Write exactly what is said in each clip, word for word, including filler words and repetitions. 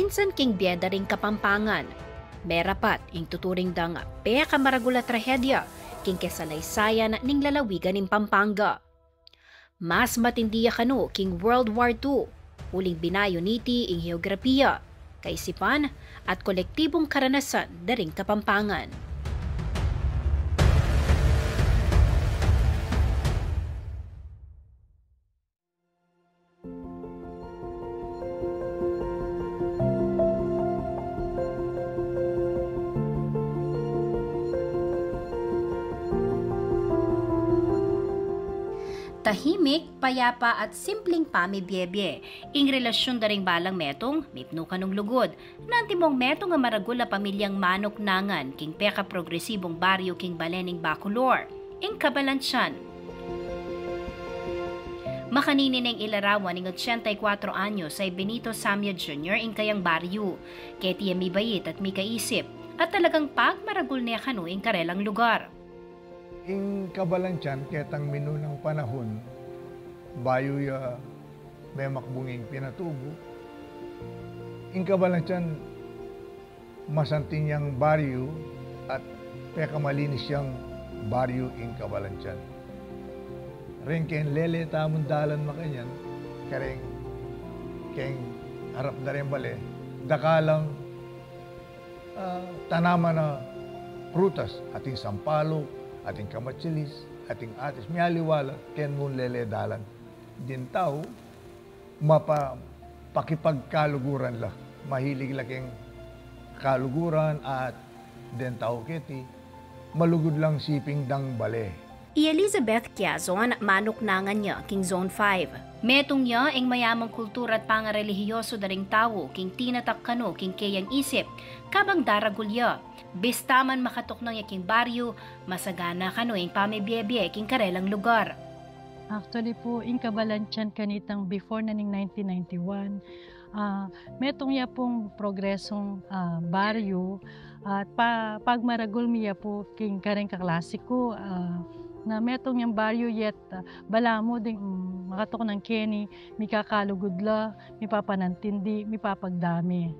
Minsan king bie da ring Kapampangan, merapat ing tuturing dang pekamaragul a trahedya king kesalaysayan ning lalawigan ning Pampanga. Mas matindi ya kanu king World War Two, uling binayu niti ing heograpiya, kaisipan, at kolektibung karanasan da ring Kapampangan. Tahimik, payapa at simpleng pamibie-bie ing relasyun da ring balang metung mipnu kanung lugud na antimong metung a maragul a pamilyang Manuknangan king pekaprogresibung baryu king bale ning Bacolor, ing Cabalantian. Makanini neng ilarawan ning ochenta y kuatro anyos a i Benito Samio Junior ing kayang baryu, keti ya mibait at mikaisip, at talagang pagmaragul ne kanu ing karelang lugar. Ing Cabalantian ketang minunang panahun, bayu ya memakbung ing pinatubu, ing Cabalantian masanting yang baryu at pekamalinis yang baryu ing Cabalantian. Reng ken lele tamung dalan makanyan, kareng keng arap da reng bale, dakal lang, ah, tanaman a prutas, ating sampaluk, ating kamatsilis, ating atis, mialiwa la, ken mun lele dalan. Ding tau, mapa-, pakipagkaluguran la. Mahilig la keng kaluguran at deng tau keti, malugud lang siping dang bale. I Elizabeth Quiazon, Manuknangan ya king Zone five. Metung ya ing mayamung kultura at pangarelihiyoso da ring tau king tinatak kanu king keyang isip kabang daragul ya. Bista man makatuknang ya king baryu, masagana kanu ing pamibie-bie king karelang lugar. Actually pu, ing Cabalantian kanitang before na ning nineteen ninety-one, ah, metung ya pung progresung, ah, baryu, at pa-, pagmaragul mi ya pu king kareng kaklase ku, ah, na metung yang baryu yet, ah, balamu ding, mm, makatuknang keni, mikakalugud la, mipapanantindi, mipapagdami.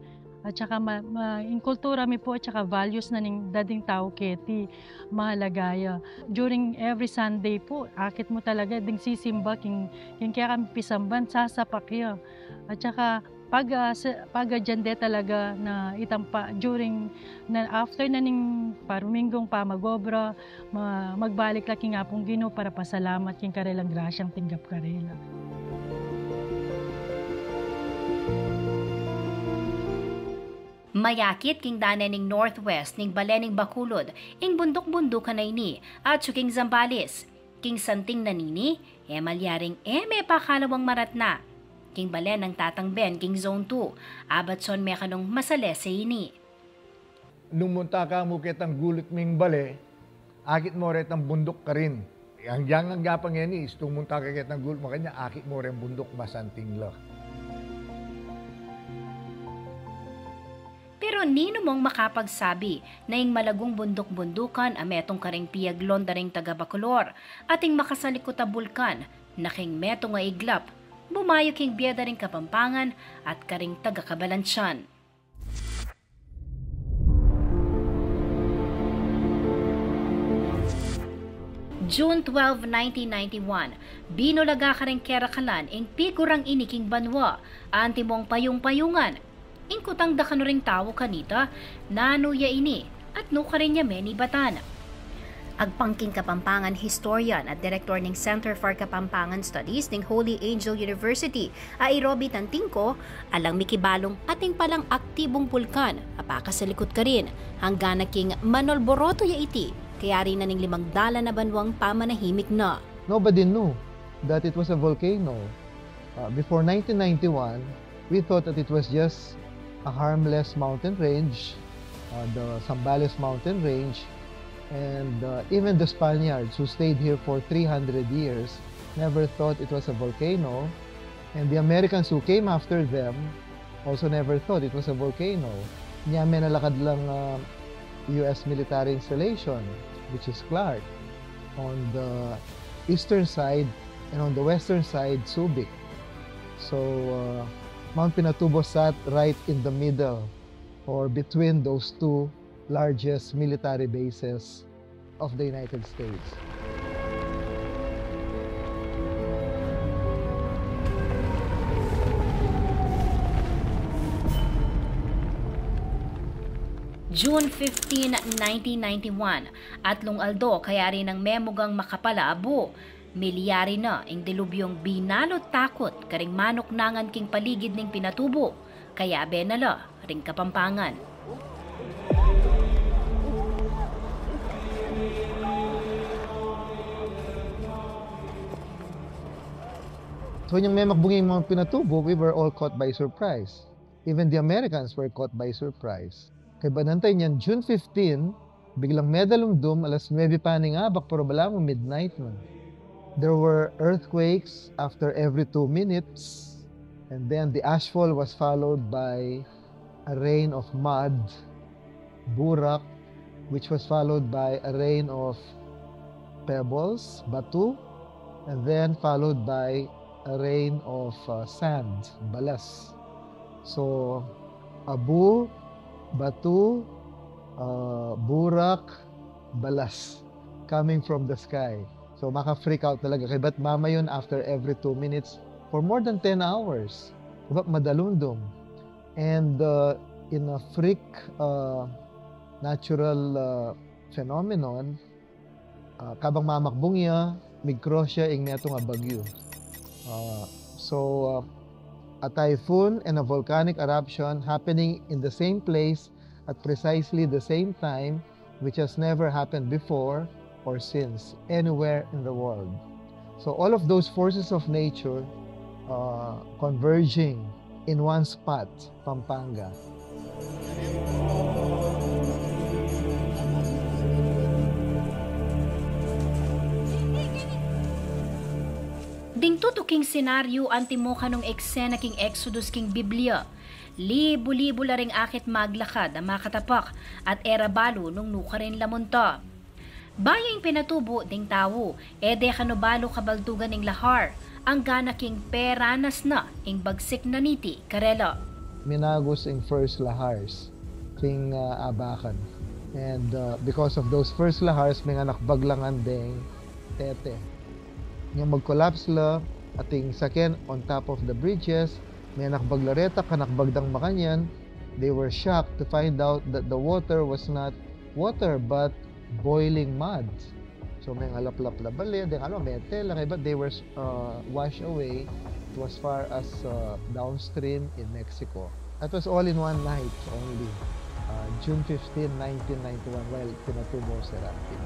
At saka ma-, ma-, ing kultura mi pu at saka values na ning da ding tau keti, mahalaga ya. During every Sunday pu, akit mu talaga ding sisimba king, king kekang pisamban, sasapak ya. At saka pag, ah, sa-, pag, ah, dyan de talaga na itang pa, during na, after na ning paruminggung pamag-obra, ma-, magbalik la king Apung Ginu para pasalamat king karelang grasyang tinggap karela. Mayakit king dane ning northwest ning bale ning Bacolod ing bunduk-bundukan a ini, atsu king Zambales. King santing na nini, e malyaring e me pakalawang maratna. King bale nang tatang Ben king Zone two, abat son me kanung masalese ini. Nung munta ka mu ketang gulut ming bale, akit mo retang bunduk karin. Anggang-angga pa ngeni, istung munta ka ketang gulut makanyan, akit mo reng bunduk masanting la. Pero ninu mong makapagsabi na ing malagung bunduk-bundukan a metung karing piaglon da ring taga Bacolor, ating makasalikut a bulkan, na king metung a iglap, bumayu king bie da ring Kapampangan at karing taga Cabalantian. June twelve, nineteen ninety-one, binulaga karing kerakalan ing pigurang ini king banua, antimong payung-payungan. Ing kutang da kanu ring tau kanita, nanu ya ini, at nukarin ya menibatan. Agpang king Kapampangan historian at direktor ning Center for Kapampangan Studies ning Holy Angel University, a i Roby Tantingco, alang mikibalung atin palang aktibung bulkan a pakasalikut karin, anggang na king manolboroto ya iti, kayari na ning limang dalan a banuang pamanahimik na. Nobody knew that it was a volcano. Uh, before nineteen ninety-one, we thought that it was just a harmless mountain range, uh, the Zambales mountain range, and, uh, even the Spaniards who stayed here for three hundred years never thought it was a volcano, and the Americans who came after them also never thought it was a volcano. Nya menalakad lang, uh, U S military installation, which is Clark, on the eastern side, and on the western side, Subic. So, uh, Mount Pinatubo sat right in the middle or between those two largest military bases of the United States. June fifteen, nineteen ninety-one, atlung aldo kayari nang memugang makapal a abu. Milyari na ing dilubyung binalut takut karing manuknangan king paligid ning Pinatubo, kayabe na la ring Kapampangan. So, inyang memakbung ing Mount Pinatubo, we were all caught by surprise. Even the Americans were caught by surprise. Kaybat nang inyang June fifteen, biglang medalumdum, alas nuebe pa ning abak, pero balamu midnight na. There were earthquakes after every two minutes, and then the ashfall was followed by a rain of mud, burak, which was followed by a rain of pebbles, batu, and then followed by a rain of, uh, sand, balas. So, abu, batu, uh, burak, balas coming from the sky. So, maka-freak out talaga. Kaybat mamayun after every two minutes for more than ten hours. Kaybat madalumdum. And, uh, in a freak, uh, natural, uh, phenomenon, uh, kabang mamakbung ya, mig-cross ya ing metung a bagyu. Uh, so, uh, a typhoon and a volcanic eruption happening in the same place at precisely the same time, which has never happened before or since anywhere in the world. So all of those forces of nature, uh, converging in one spot, Pampanga. Ding tutuking senaryo antimo kanung eksena king Exodus king Biblia. Libu-libu la ring akit maglakad a makatapak at e ra balu nung nukarin la munta. Bayu ing Pinatubo, ding tau e de kanu balu kabaldugan ning lahar, anggana king peranas na ing bagsik na niti karela. Minagus ing first lahars king, uh, abakan. And, uh, because of those first lahars, menganakbag la ngan deng Tete. Inyang mag-collapse la, ating saken on top of the bridges, menakbag la reta, kanakbag dang makanyan. They were shocked to find out that the water was not water but boiling mud. So, mengalaplap la bale, deng alu, metel la, kaybat they were, uh, washed away to as far as, uh, downstream in Mexico. That was all in one night only, uh, June fifteen, nineteen ninety-one, while Pinatubo, Serafin.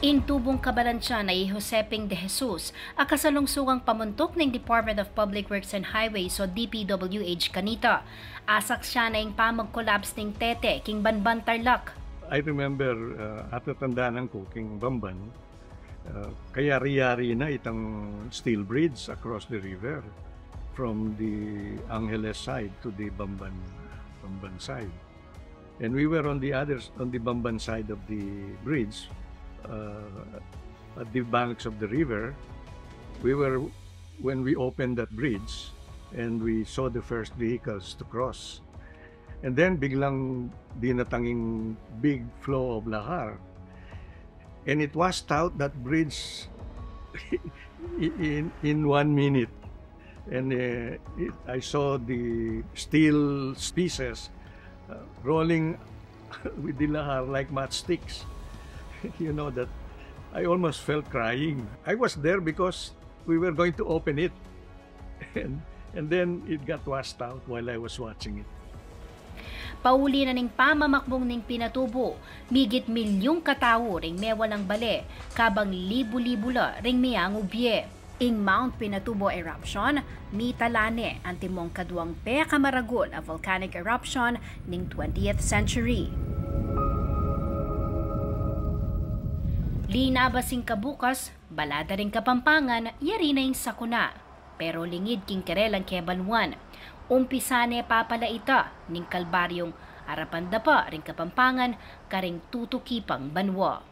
Ing tubung kabalantian a i Joseping de Jesus a kasalungsugang pamuntuk ning Department of Public Works and Highways o D P W H kanita. Asaksian na ing pamag-collapse ning Tete king Bamban, Tarlac. I remember, uh, atatandaan ku king Bamban, uh, kayari-yari na itang steel bridge across the river from the Angeles side to the Bamban, Bamban side. And we were on the other, on the Bamban side of the bridge, uh, at the banks of the river. We were, when we opened that bridge, and we saw the first vehicles to cross. And then biglang dinatang ing big flow of lahar. And it washed out that bridge in, in one minute. And, uh, it, I saw the steel pieces, uh, rolling with the lahar like matchsticks. You know that I almost felt crying. I was there because we were going to open it. And, and then it got washed out while I was watching it. Pauli na ning pamamakbung ning Pinatubo, migit milyung katau ring mewalang bale, kabang libu-libu la ring meangu bie. Ing Mount Pinatubo eruption, mitala ne antimong kaduang pekamaragul a volcanic eruption ning twentieth century. Linabas ing kabukas, balada ring Kapampangan, yari na ing sakuna. Pero lingid king karelang kebanwan, umpisa ne pa pala ita ning kalbaryung arapan da pa ring Kapampangan karing tutuki pang banwa.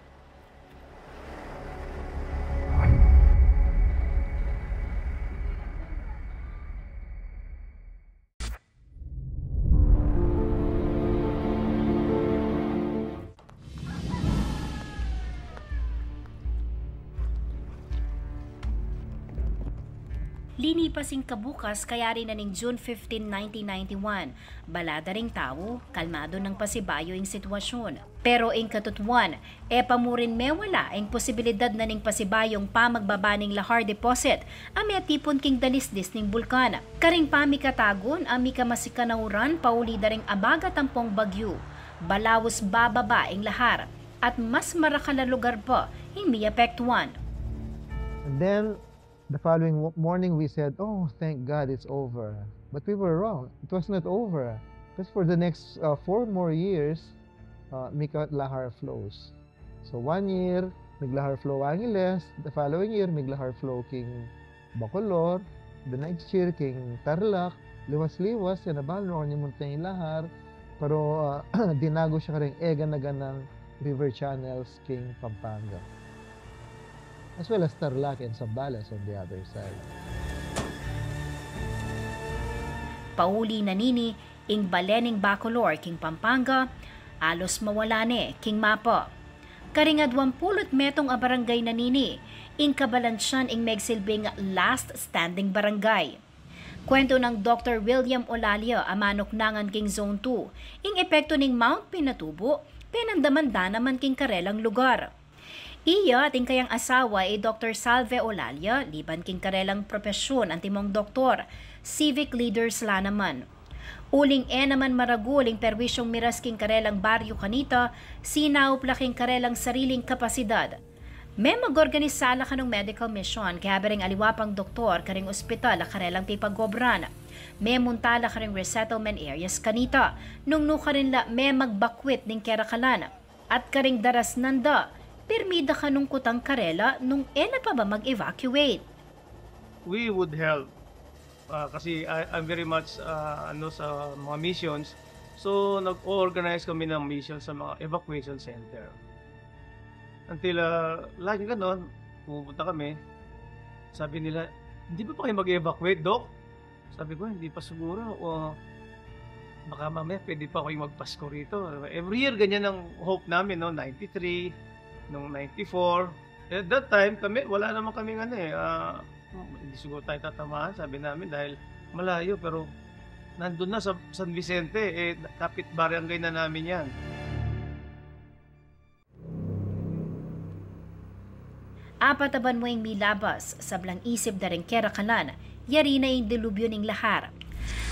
Linipas ing kabukas, kayari na ning June fifteen, nineteen ninety-one, bala da ring tau, kalmado nang pasibayu ing sitwasyun. Pero ing katutuan, e pa mu rin mewala ing posibilidad na ning pasibayung pamagbaba ning lahar deposit a metipun king dalisdis ning bulkan. Karing pamikatagun a mika masikan a uran pauli da ring abaga tampong bagyu, balaus bababa ing lahar at mas marakal a lugar pa ing miapektuan. And then the following wo- morning we said, "Oh, thank God it's over." But we were wrong. It was not over. Because for the next uh, four more years, uh, mika lahar flows. So one year, miglahar flow Angeles. The following year, miglahar flow king Bacolor. The next year, king Tarlac. Liwas-liwas, yan na ba, no, yung munting lahar. Pero uh, dinagu siya karing egan-egan ng river channels king Pampanga. As well as Tarlac and Zambales on the other side. Pauli na nini, ing bale ning Bacolor king Pampanga, alos mawala ne king mapa. Karing adwang pulu't metung a barangay na nini, ing Cabalansian ing megsilbing last standing barangay. Kuwentu nang Doktor William Olalia a manuknangan king Zone two, ing epektu ning Mount Pinatubo, penandaman da naman king karelang lugar. Iya at ing kayang asawa i Doktor Salve Olalia, liban king karelang propesyun antimong doktor, civic leaders la naman. Uling e naman maragul ing perwisyung miras king karelang baryu kanita, sinaup la king karelang sariling kapasidad. Memag-organisa la kanung medical mission kayabe ring aliwa pang doktor karing ospital a karelang pipagobran. Memunta la karing resettlement areas kanita, nung nukarin la memagbakwit ning kerakalan. At karing darasnan da, pirmi da kanung kutang karela nung e na pa ba mag-evacuate. We would help. Ah, kasi I, I'm very much ah, ano sa mga missions. So nag-organize kami ng mission sa mga evacuation center. Until ah, laging ganon, pumupunta kami. Sabi nila, "Hindi pa ba kayo mag-evacuate, Doc?" Sabi ko, "Hindi pa siguro. O, baka mamaya pwede pa ako yung magpasko rito." Every year, ganyan ang hope namin, no? Ninety-three, nung ninety-four. At that time, kami, wala naman kaming ano eh, ah, hindi siguro tayo tatamaan, sabi namin, dahil malayo, pero nandun na sa San Vicente, eh, kapit barangay na namin yan. Apat a banwa ing milabas, sablang isip da ring kerakalan, yari na ing dilubyo ning lahar.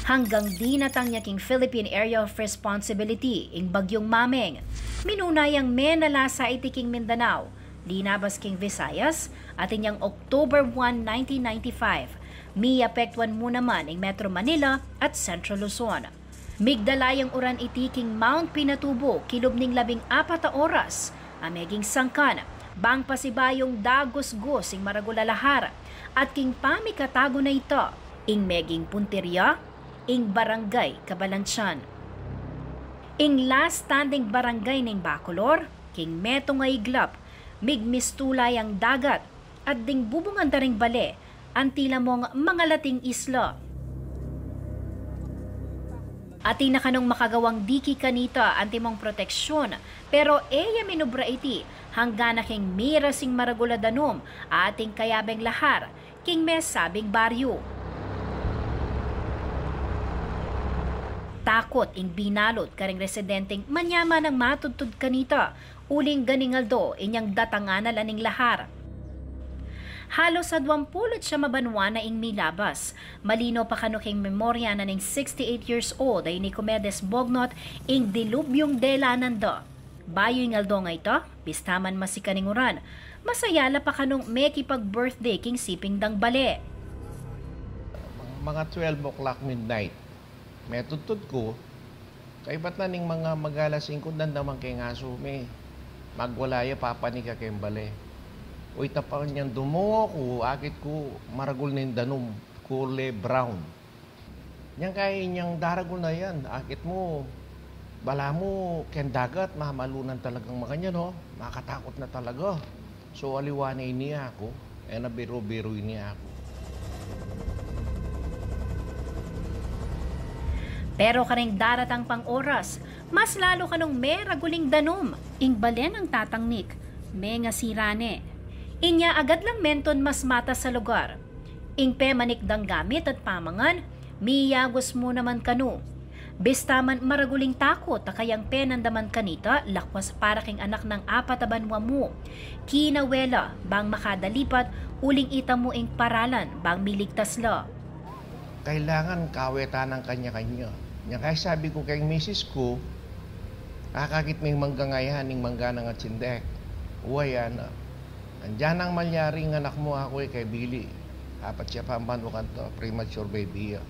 Hanggang dinatang ya king Philippine Area of Responsibility ing Bagyong Mameng. Minuna yang menalasa iti king Mindanao, linabas king Visayas, atin yang October one, nineteen ninety-five. Miapektuan mu naman ing Metro Manila at Central Luzon. Migdala yang uran iti king Mount Pinatubo kilub ning labing apat a oras, a meging sangkan, bang pasibayung dagusgus ing maragul a lahar, at king pamikatagun na ita, ing meging puntirya, ing Barangay Cabalansian. Ing last standing barangay ning Bacolor, king metung a iglap, migmistula yang dagat, at ding bubungan da ring bale, anti la mong mangalating isla. Atin na kanung makagawang diki kanita antimong proteksyon, pero e ya minubra iti, hanggan na king miras ing maragul a danum, atin kayabeng lahar, king mesabing baryu. Takot ing binalut karing residenteng manyaman nang matudtud kanita, uling ganing aldo inyang datangan na la ning lahar. Halos adwang pulu't siyam a banwa na ing milabas. Malino pa kanu king memorya na ning sixty-eight years old a i Nicomedes Bognot ing dilubyung delanan da. Bayu ing aldo nga ita, bista man masikan ing uran, masaya la pa kanung mekipag-birthday king siping dang bale. Mga twelve o'clock midnight. Metudtud ku, kaybat na ning mga mag-alas singko, damdaman ke ing asu mi. Magwala ya, papanik ya keng bale. Uy, tapang inyang dumungo ku, akit ku, maragul na ing danum, kule brown. Inyang kaya inyang daragul na yan, akit mu, balamu keng dagat, mamalunan talagang makanyan, no? Makatakut na talaga. So aliwa na ini aku, e na biru-biru ini aku. Pero karing daratang pang oras, mas lalu kanung meragul ing danum. Ing bale nang tatangnik, mengasira ne. Inya agad lang mentun mas matas a lugar. Ing pemanik dang gamit at pamangan, miyagus mu naman kanu. Bista man maragul ing takut a kayang penandaman kanita, lakwas para king anak nang apat a banua mu. Kinawe la bang makadalipat uling ita mu ing paralan bang miligtas la. Kailangan kawetan ng kanya-kanya. Nya kaya sabi ko kay misis ko, "Akakit ming mangga ngayan, ing mangga nang atsindek." Uwa, yana. Andiyan ang malyari ing anak mu, aku e ke bili. Apat ya pang banua kanita, premature baby ya.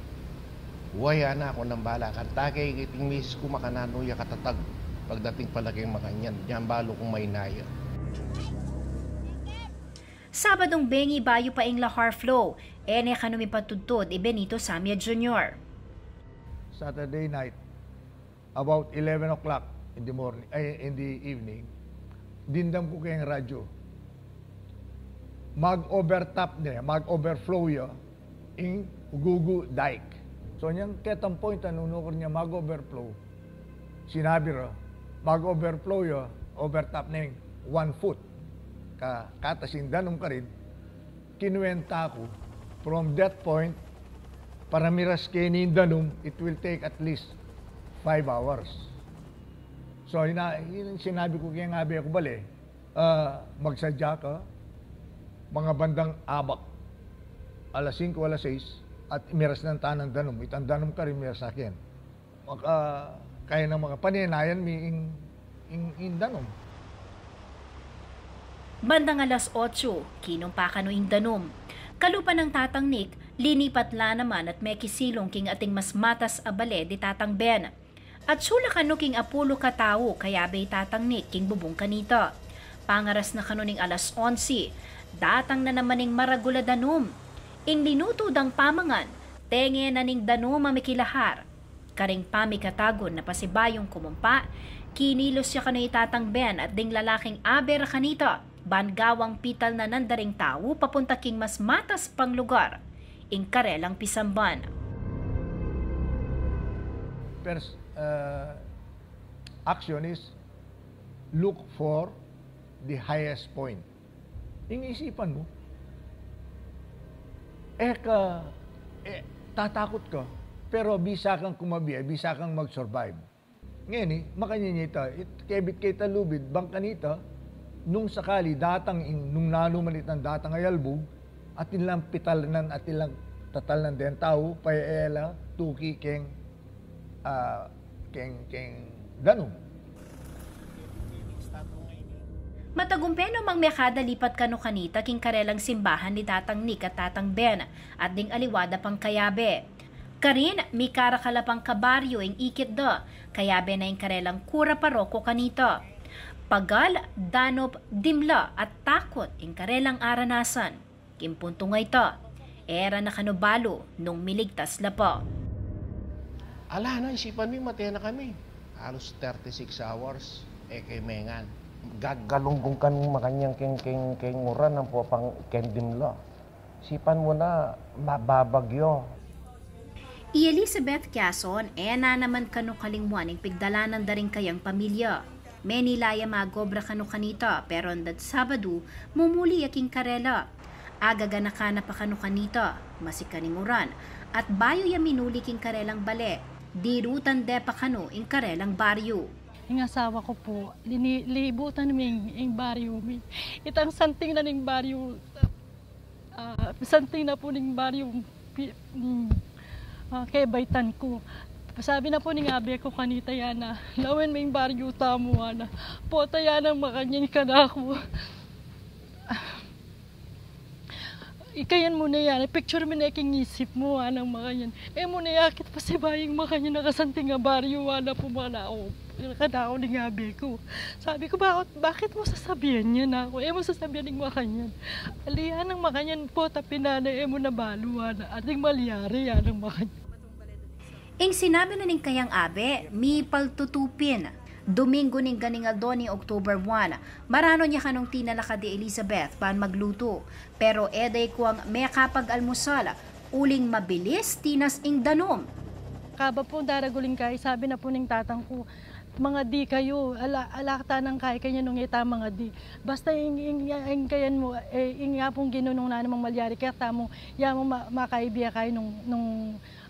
Uwa, yana, aku nang bala. Kanta ke ing misis ku makananu ya katatag. Pagdating pala king makanyan, diyan balu kung mainaya. Sabadung bengi bayu pa ing lahar flow, e ne kanu mipatudtud i Benito Samia Junior. Saturday night, about eleven o'clock in the morning, ay, in the evening, dimdam ku keng radyo. Mag-overtop ne, mag-overflow ya ing Gugu Dike. So, nyang ketang point, nung nukur nya mag-overflow, sinabi ra, mag-overflow ya, overtop ne ing one foot. Ka, katas ing danum karin, kinuwenta ku, from that point, para miras ke ning danum, it will take at least five hours. So, ina-, yun ang sinabi ku keng abe ku bale, ah, magsadya ka, mga bandang abak, alas singko, alas sais, at miras na ing danum, itang danum karin miras na ken. Maka, kaya nang makapanenayan mi ing, ing, ing danum. Bandang alas otso, kinumpa kanu ing danum. Kalupa nang Tatang Nick, linipat la naman at mekisilung king ating mas matas a bale di Tatang Ben. Atsu la kanu king apulo katau, kayabe i Tatang Nick king bubung kanita. Pangaras na kanu ning alas onse, datang na naman ing maragul a danum. Ing linutu dang pamangan, tenge na ning danum a mikilahar. Karing pamikatagun na pasibayung kumumpa, kinilus ya kanu i Tatang Ben at ding lalaking abe ra kanita, ban gawang pital na nang daring tau papunta king mas matas pang lugar, ing karelang pisamban. First, uh, action is look for the highest point. Ing isipan mu, e ka, e, tatakut ka, pero bisa kang kumabie, bisa kang mag-survive. Ngeni, makanyan ya ita, it-, kebit ke ita lubid, bang kanita, nung sakali datang ing, nung nanu man itang datang a yalbug, atin lang pitalnan, atin lang tatalnan deng tau, paela, tuki keng, ah, keng, keng danum. Matagumpe no mang mekadalipat kanu kanita king karelang simbahan ni Tatang Nick at Tatang Ben, at ding aliwa da pang kayabe. Karin, mikarakal a pang kabaryu ing ikit da, kayabe na ing karelang kura paroko kanita. Pagal, danup, dimla, at takut ing karelang aranasan. King puntung a ita, e ra na kanu balu nung miligtas la pa. Ala na, isipan mi, mate na kami. Halos thirty-six hours, e ke mengan. Gagalunggung kanu makanyan keng, keng, keng uran, ampo pang keng dimla. Isipan mu na, mababagyo. I Elizabeth Quezon, e na naman kanu kalingwan ing pigdalanan da ring kayang pamilya. Menila ya magobra kanu kanita, pero andat Sabadu, mumuli ya king karela. Agaganaka na pa kanu kanita, masikan ing uran, at bayu ya minuli king karelang bale, dirutan de pa kanu ing karelang baryu. Ing asawa ku pu, lini-, libutan mi ing, ing baryu mi. Itang santing na ning baryu, ah, santing na pu ning baryu, pi-, mm, ah, kebaitan ku. Sabi na pu ning abe ku kanita, yana, "Lawen me ing baryu tamu," ana. Pota, yana, makanyan kanaku. "Ikayan mu ne, yana, picture me ne king isip mu," anang makanyan. "E mu ne akit pasibayu ing makanyan a kasanting a baryu," ana pu kanaku, kanaku ning abe ku. Sabi ku, "Bakit, bakit mu sasabian yan?" Aku, "E mu sasabian ing makanyan. Ali, anang makanyan, pota pin, ana, e mu na balu," ana. Ating malyari, anang makanyan. Ing sinabi na ning kayang abe, mipaltutu pin. Domingo ning ganing aldo ning October one, maranun ya kanung tinalakad i Elizabeth ban maglutu. Pero e da kuang mekapag-almusal, uling mabilis tinas ing danum. Kaba pung daragul ing kai, sabi na pu ning tatang ku, Mangadi kayu, ala, ala tang kaya kanya nung ita mangadi. Basta ing, ing, ing kayan mu, e, ing yapung Ginu nung nanung malyari kaya tamu, ya mu ma-, makaibie kayu nung, nung,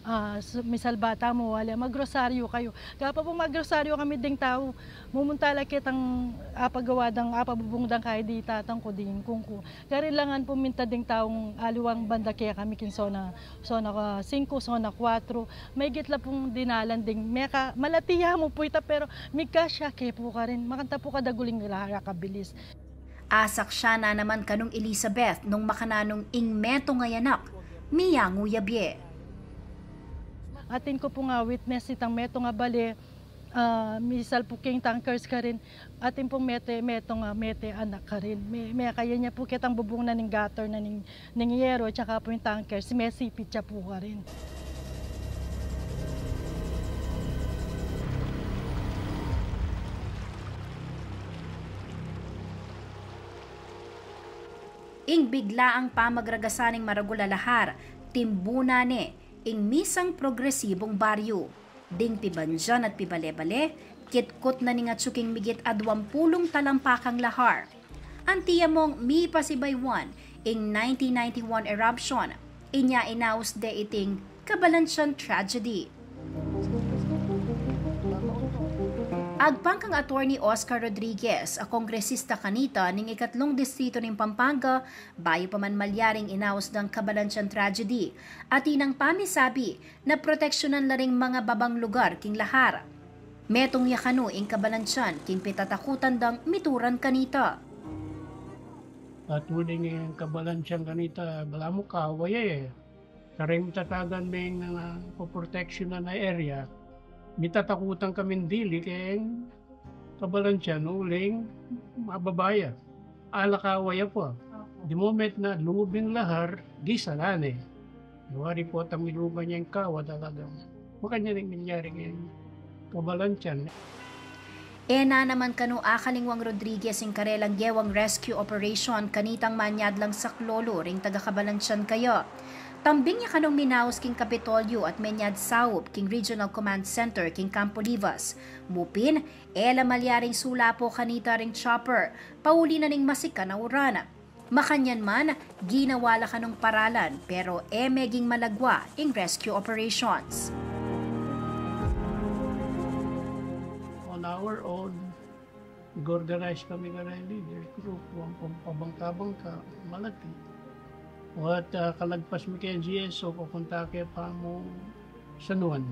a, su-, misalba tamu, wala, magrosaryu kayu. Gapa pu magrosaryu kami ding tau, mumunta la ketang apagawa dang, apabubung dang kaya di tatang ku ding kungku. Karin langan pu minta ding taung aliwang banda kekami king sona, sona, a, singku, sona kuatru. Maigit la pung dinalan ding meka, malati ya mu pu ita, pero migkasya ke pu karin. Makanta pu kadaguling la ya kabilis. Asaksya na naman kanung Elizabeth nung makananung ing metung a anak, miyangu ya bie. Atin ku pung a witness itang metung a bale, a, misalpu king tankers karin, atin pung mete, metung a mete anak karin. Me, mekaya ne pu ketang bubung na ning gutter na ning, ning yero, tsaka pu ing tankers, mesipit ya pu karin. Ing biglaang pamagragasa ning maragul a lahar, timbunan ne ing misang progresibung baryu. Ding pibandian at pibale-bale, kitkut na ning atyu king migit a duampulung talampakang lahar. Anti ya mung mipasibayuan ing nineteen ninety-one eruption, inya inaus de iting Cabalantian tragedy. Agpang kang Attorney Oscar Rodriguez, a kongresista kanita ning ikatlung distrito ning Pampanga, bayu pa man malyaring inaus dang Cabalantian tragedy, atin nang pamisabi na proteksyonan la ring mangababang lugar king lahar. Metung ya kanu ing Cabalantian king pitatakutan dang mituran kanita. At uling ing Cabalantian kanita, balamu kawa ya e. Kareng mitatagan meng, a, poproteksyonan a area, mitatakutan kamin dili keng Cabalantian uling mababa ya. Ala kawa ya pa. The moment na lungub ing lahar, gisa la ne. Wari pu tamiluban ya ing kawa talaga. Makanyan ing nangyari keng Cabalantian. E na naman kanu akalingwang Rodriguez ing karelang gewang rescue operation kanitang manyad lang saklolo ring taga Cabalantian kaya. Tambing ya kanung minaus king Kapitolyo at menyad saup king Regional Command Center king Campo Olivas. Mu pin, e la malyaring sulapo kanita ring chopper, pauli na ning masikan a uran. Makanyan man, ginawa la kanung paralan, pero e meging malagwa ing rescue operations. On our own, nag-organize kami kareng leaders group, ang pabangka-bangka, malati. At, a, kalagpas mi keng G S O, papunta ke pamu San Juan.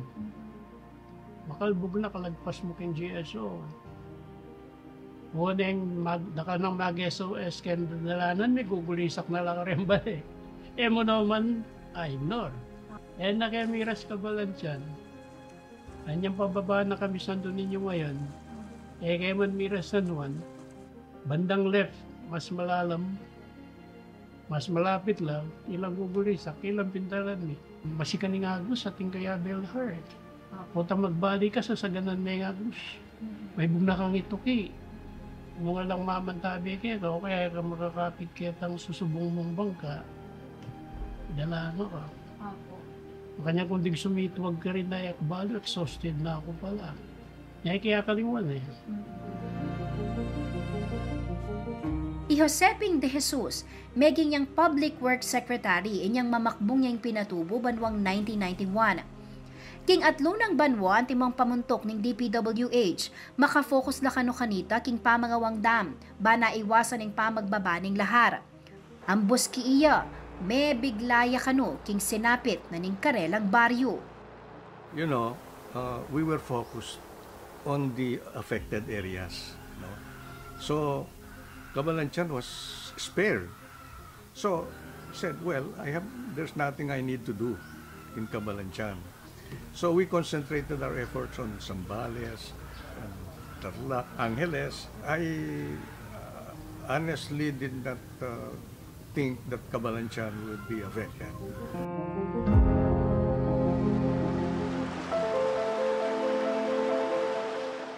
Makalbug na, kalagpas mu keng G S O. Nguneng mag-, daka nang mag-S O S keng dadalanan mi, gugulisak na la kareng bale. E mu naman, a, ignore. E na ke miras Cabalantian. Anyang pababa na kami Santo Niño ngayon. E ke man miras San Juan. Bandang left, mas malalam. Mas malapit la, ilang gugulisak, ilang pintalan mi. Masikan ing agus atin kaya belhar. Potang magbalik ka, sasaganan me ing agus. Maibug na kang ituki. Mu nga lang mamantabi keka, o kaya ka makakapit ketang susubung mung bangka. Dala na ka. Opo. Makanyan kung digsumitwag karin na e ku balu, exhausted na ku pala. Nya, e ke akalingwan e. I Jose Ping de Jesus, meging yang Public Works Secretary inyang mamakbung ya ing pinatubu banwang nineteen ninety-one. King atlu nang banwa antimong pamuntuk ning D P W H, maka-focus la kanu kanita king pamangawang dam, ban iwasan ing pamagbaba ning lahar. Ambus ki iya, mebigla ya kanu king sinapit na ning karelang baryu. You know, uh, we were focused on the affected areas, no? So, Cabalantian was spared. So, I said, "Well, I have, there's nothing I need to do in Cabalantian." So we concentrated our efforts on Zambales, on Tarlac, Angeles. I, uh, honestly did not, uh, think that Cabalantian would be affected.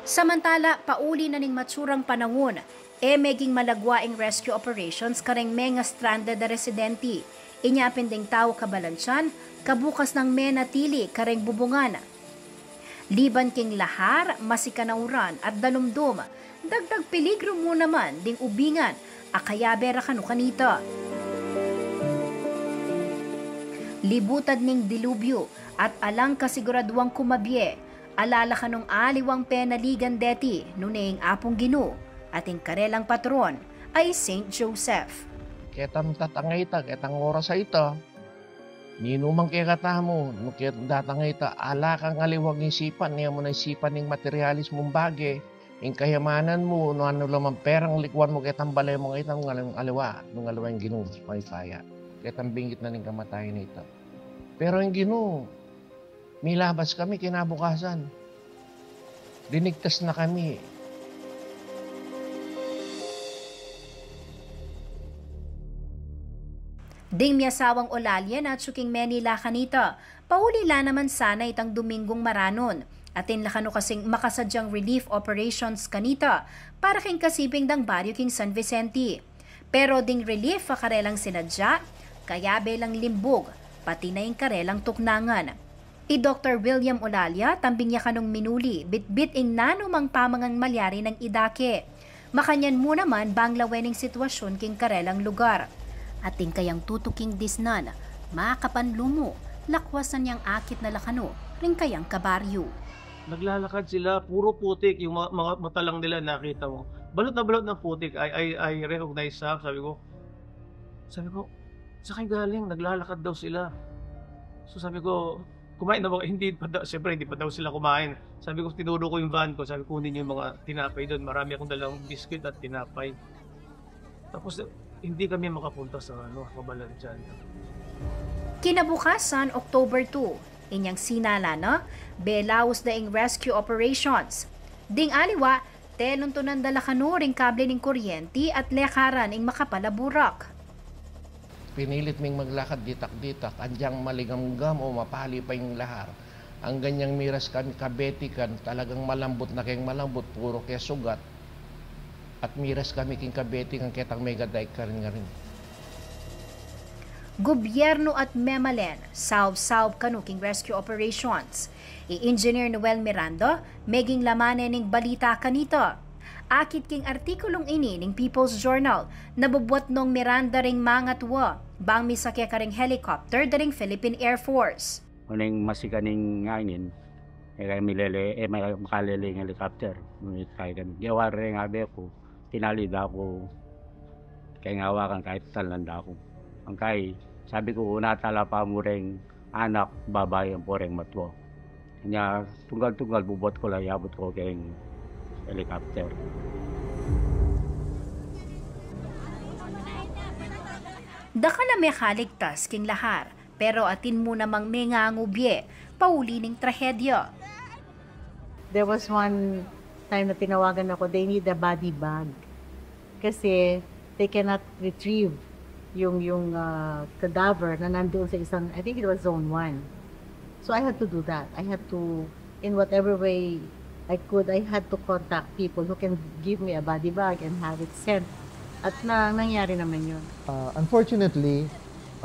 Samantala, pauli na ning matsurang panaun, e meging malagwa ing rescue operations kareng menga stranded a residente. Inya pin ding tau Cabalantian, kabukas nang menatili kareng bubungan. Liban king lahar, masikan a uran at dalumdum, dagdag peligru mu naman ding ubingan a kayabe ra kanu kanita. Libutad ning dilubyu at alang kasiguraduang kumabie, ala la kanung aliwang penaligan deti, nune ing Apung Ginu at ing karelang patron a i Saint Joseph. Ketang tatang a ita, ketang oras a ita, ninuman kekatamu, nung ketang datang a ita, ala kang aliwang isipan, ne mu na isipan ing materialis mung bage, ing kayamanan mu, nung anu la mang perang likuan mu, ketang bale mu a ita, nung aliwa, nung aliwa ing Ginu, mayupaya. Ketang bingit na ning kamatayan a ita. Pero ing Ginu, milabas kami kinabukasan. Linigtas na kami. Ding miasawang Olalia, atsu king Manila kanita, pauli la naman sana itang Domingung maranun. Atin la kanu kasing makasadyang relief operations kanita para king kasiping dang baryu king San Vicente. Pero ding relief a karelang sinadya, kayabe lang limbug, pati na ing karelang tuknangan. I Doktor William Olalia, tambing ya kanung minuli bitbit ing nanumang pamangan malyari nang idake. Makanyan mu naman bang lawen ing sitwasyun king karelang lugar. Atin kayang tutuking disnan, makapanlumu, lakwasan yang akit na la kanu ring kayang kabaryu. Naglalakad sila, puro putik yung mga, mga mata lang nila nakita mo. Balot na balot ng putik. I, I, I recognize her. Sabi ko, sabi ko, "Saan kayo galing?" Naglalakad daw sila. So sabi ko, "Kumain na ba?" Hindi pa daw, siyempre hindi pa daw sila kumain. Sabi ko, tinuro ko yung van ko. Sabi ko, "Kunin yung mga tinapay doon. Marami akong dalang biscuit at tinapay." Tapos hindi kami makapunta sa, ano, Cabalanzan. Kinabukasan, October two, inyang sinala na, belaus da ing rescue operations. Ding aliwa, teluntunan da la kanu ring kable ning kuryenti at lekaran ing makapal a burak. Pinilit ming maglakad ditak-ditak, agyang maligamgam o mapali pa ing lahar. Anggang miras kami kabetikan, talagang malambut na keng malambut, puro ke sugat. At miras kami king kabetikan, ketang mega dike karin-karin. Gobyerno at memalen, saub-saub kanu king rescue operations. I Engineer Noel Miranda, meging laman ne ning balita kanita. Akit king artikulung ini ning People's Journal, nabubuat nong Miranda ring mangatua, bang misake karing helicopter da ring Philippine Air Force. Uneng masikan ing anin, e kaya milele, e, may makalele ing helicopter. Ngunit kaya kan, gewa reng abe ku, tinali da ku, keng awakan kahit talnan da ku. Ang kay, sabi ku, una tala pa mu reng anak, babai, ampo reng matua. Kanya, tunggal-tunggal, bubuat ku la, yabut ku keng helicopter. Dakal a mekaligtas king lahar, pero atin mu namang mengangubie pauli ning trahedya. There was one time na tinawagan ako, they need a body bag. Kasi they cannot retrieve yung, yung, ah, cadaver na nandoon sa isang, I think it was zone one. So I had to do that. I had to, in whatever way I could, I had to contact people who can give me a body bag and have it sent. At na, nangyari naman yun. Uh, unfortunately,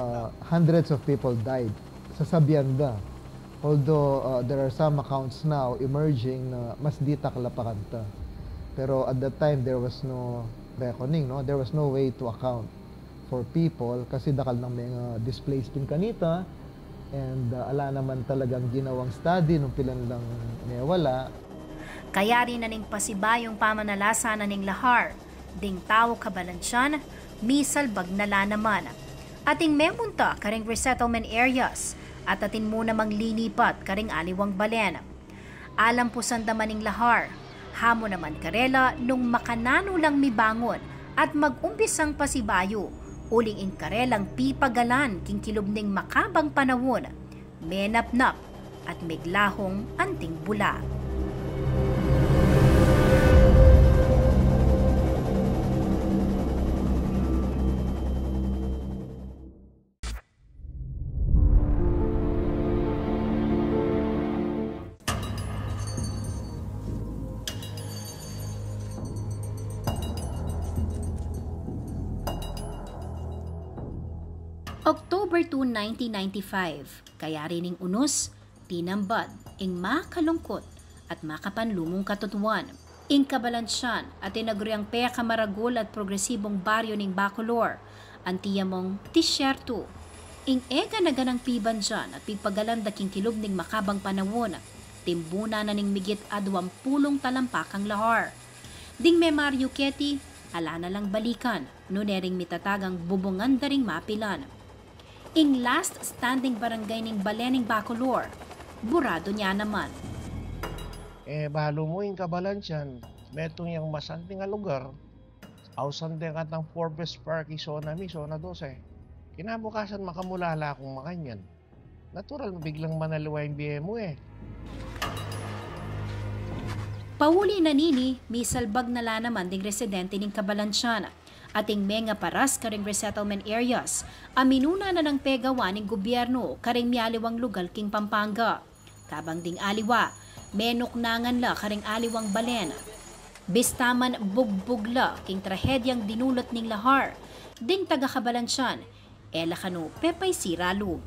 uh, hundreds of people died. Sasabian da. Although, uh, there are some accounts now emerging na mas ditak la pa kanita. Pero at that time, there was no reckoning, no? There was no way to account for people kasi dakal nang mga displaced pin kanita, and, uh, ala naman talagang ginawang study nung pilan lang mewala. Kaya rin na ning pasibayung pamanalasan na ning lahar, ding tau kabalansian, misalbag na la naman. Atin memunta karing resettlement areas, at atin mu namang linipat karing aliwang balen. Alampusan da man ing lahar, hamu naman karela nung makananu lang mibangun at mag-umpisang pasibayu, uling ing karelang pipagalan king kilub ning makabang panaun, menapnap at miglahung anting bula. October two, nineteen ninety-five, kayari ning unus, tinambad ing makalungkut at makapanlumung katutuan. Ing Cabalanzan atin aguri yang pekamaragul at progresibung baryu ning Bacolor, anti ya mung disyertu. Ing eganaganang pibandian at pigpagalanda king kilub ning makabang panaun, timbunan na ning migit a duampulung talampakang lahar. Ding memaryu keti, ala na lang balikan, nune ring mitatagang bubungan da ring mapilan. Ing last standing barangay ning bale ning Bacolor, buradu ne naman. E, balu mu ing Cabalanzan, metung yang masanting a lugar, ausan de katang Forbes Park, i zona mi, zona dose. Kinabukasan makamulala kung makanyan. Natural, biglang manaliwa ing bie mu e. Pauli na nini, misalbag na la naman ding residente ning Cabalanzan. Ating mengaparas karing resettlement areas, a minuna na nang pegawa ning gubyernu karing mialiwang lugal king Pampanga. Kabang ding aliwa, menuknangan la karing aliwang balen. Bista man bugbug la king trahedyang dinulot ning lahar, ding taga-Cabalanzan, e la kanu pepaysi ra lub.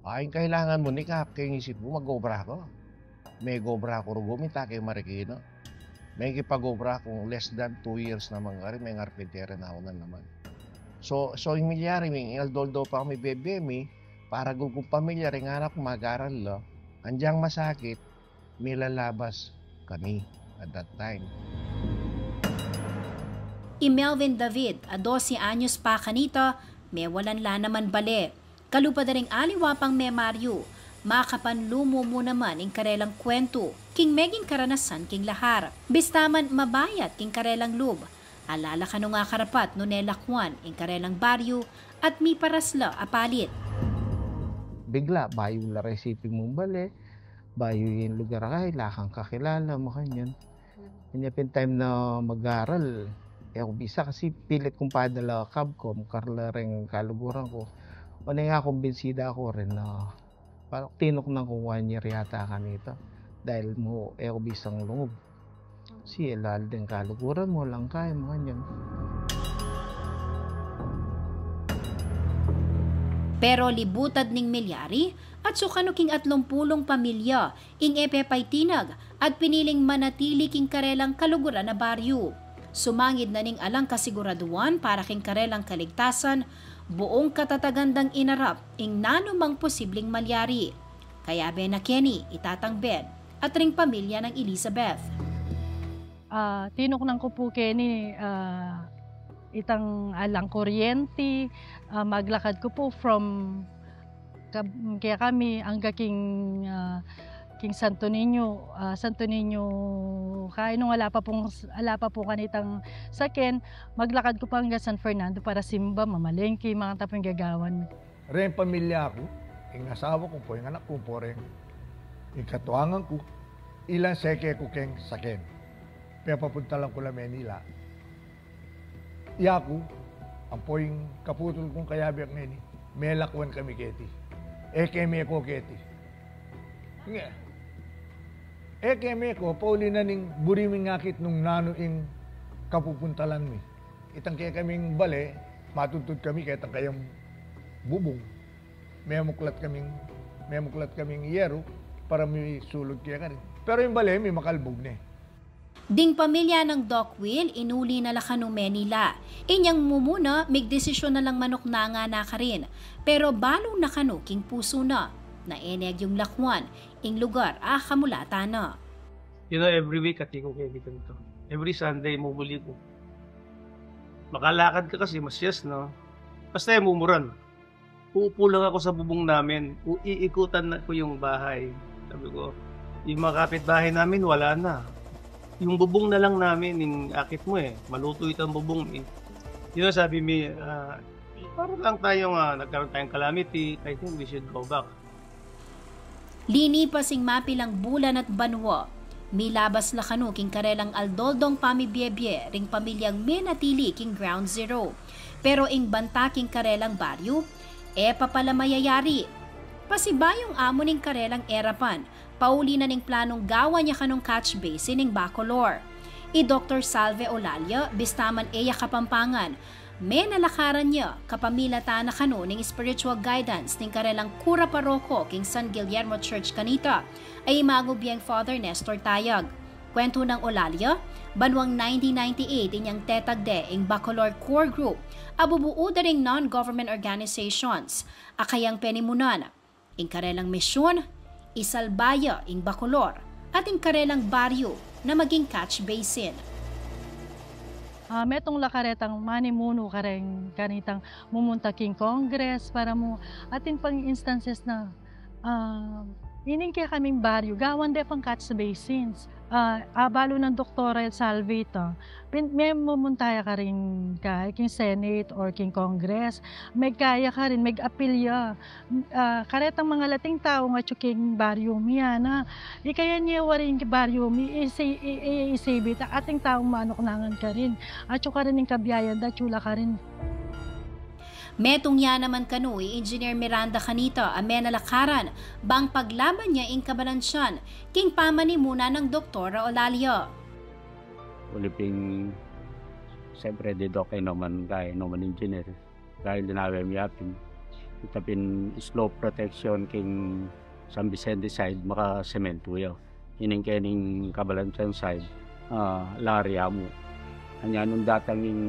Ay, kailangan mu ni kap, keng isip mu, mag-obra ku. Megobra ku rugu, minta ke Marikina. Mekipag-obra ku less than two years naman karin, mengarpinteru na ku na naman. So, so, ing milyari mi, ing aldo-aldo pa kami bebie mi, para gulgul pamilya, ring anak ku mag-aral la. Anyang masakit, milalabas kami at that time. I Melvin David, a dose anyos pa kanita, mewalan la naman bale. Kalupa da ring aliwa pang memaryu, makapanlumu mu naman ing karelang kwentu king meging karanasan king lahar. Bista man mabayat king karelang lub, ala la kanu ngang karapat nune lakwan ing karelang baryu at miparas la a palit. Bigla, bayu la resipi mung bale, bayu ing lugar, ay, ala kang kakilala, makanyan. Inya pin time na mag-aral, e ku bisa kasi pilit kung padala kab ku, mukar la ring kaluguran ku. O, neng akumbinsi da ku rin na parang tinuknang ku one year yata kanita. Dahil mu, e ku bisang lungub. Kasi elal ding kaluguran mu, alang kaya, makanyan. Pero libutad ning milyari, atsu kanu king atlumpulung pamilya, ing e pepaitinag at piniling manatili king karelang kaluguran a baryu. Sumangid na ning alang kasiguraduan para king karelang kaligtasan, buung katatagan dang inarap ing nanumang posibling malyari. Kayabe na keni i Tatang Ben at ring pamilya nang Elizabeth. Ah, tinuknang ku pu keni, ah, itang alang kuryenti, ah, maglakad ku pu from kab-, kaya kami angga king, ah, king Santo Niño, ah, Santo Niño, kaya nung ala pa pung, ala pa pu kanitang saken, maglakad ku pa angga San Fernando para simba, mamalengke, manganta pu ing gagawan mi. Reng pamilya ku, ing asawa ku pu, ing anak ku pu, reng ing katuangan ku, ilang seke ku keng saken. Pepapuntalan ku la Manila. Yaku, ampo ing kaputul kung kayabe ngeni, melakwan kami keti. E ke meko keti. Nge. E ke meko, pauli na ning buri ming akit nung nanu ing kapupuntalan mi. Itang kekaming bale, matudtud kami ketang kayang bubung. Memuklat kaming, memuklat kaming yeru para misulud kekarin. Pero ing bale mi makalbug ne. Ding pamilya nang Doc Will, inuli na la kanu Manila. Inyang mumuna, migdesisyon na lang manuknangan na karin. Pero balu na kanu king pusu na, na e ne agyung lakwan ing lugar a kamulatan na. You know, every week, ati ku kaya dito. Every Sunday, mumuli ku. Makalakad ka kasi, masyas, no? Basta e mumuran. Uupo lang ako sa bubung namin. U-, iikutan na ko yung bahay. Sabi ko, yung mga kapitbahay namin, wala na. Yung bubung na lang namin, yung akit mo eh. Maluto itang bubung eh. Yun ang sabi mi, ah, para lang tayong, ah, nagkaroon tayong calamity, I think we should go back. Linipas ing mapilang bulan at banwa, milabas la kanu king karelang aldo-aldong pamibiebie ring pamilyang menatili king Ground Zero. Pero ing banta king karelang baryu, e pa pala mayayari. Pasibayung amu ning karelang erapan, pauli na ning planung gawan ya kanung catch basin ning Bacolor. I Doktor Salve Olalia, bista man e ya Kapampangan, Menalakaran ya kapamilatan na kanu ning spiritual guidance ning karelang kura paroko king San Guillermo Church kanita, a imagu biang Father Nestor Tayag. Kuwentu nang Eulalia, banwang nineteen ninety-eight inyang tetagde ing Bacolor Core Group, a bubuu da ring non-government organizations a kayang penimunan. Ing karelang misyun, isalba ya ing Bacolor at ing karelang baryu na maging catch basin. Ah, metung la karetang manimunu kareng kanitang mumunta king Congress para mu atin pang instances na, ah, ining kekaming baryu, gawan de pang catch basins. Ah, abalu nang Doktora Salvi ita, pin-, me mumunta ya karin kaya king Senate or king Congress, megkaya karin, meg-apil ya. Ah, karetang mangalating tau atyu king baryu mi, ana. Ikayan ye waring king baryu mi, isi-, i-, i-, isibit, ating taung manuknangan karin. Atyu karin ing kabiayan da, atyu la karin. Metung ya naman kanu i Engineer Miranda kanita a menalakaran, bang paglaban ya ing kabalansian king pamanimuna nang Doktora Eulalia. Uliping, siyempre, di doke naman kaya naman engineer. Dahil dinawe mi apin. Ita pin slope protection king San Vicente side, makasementu ya. Ining kening kabalansian side, ah, lari amu. Anya nung datang ing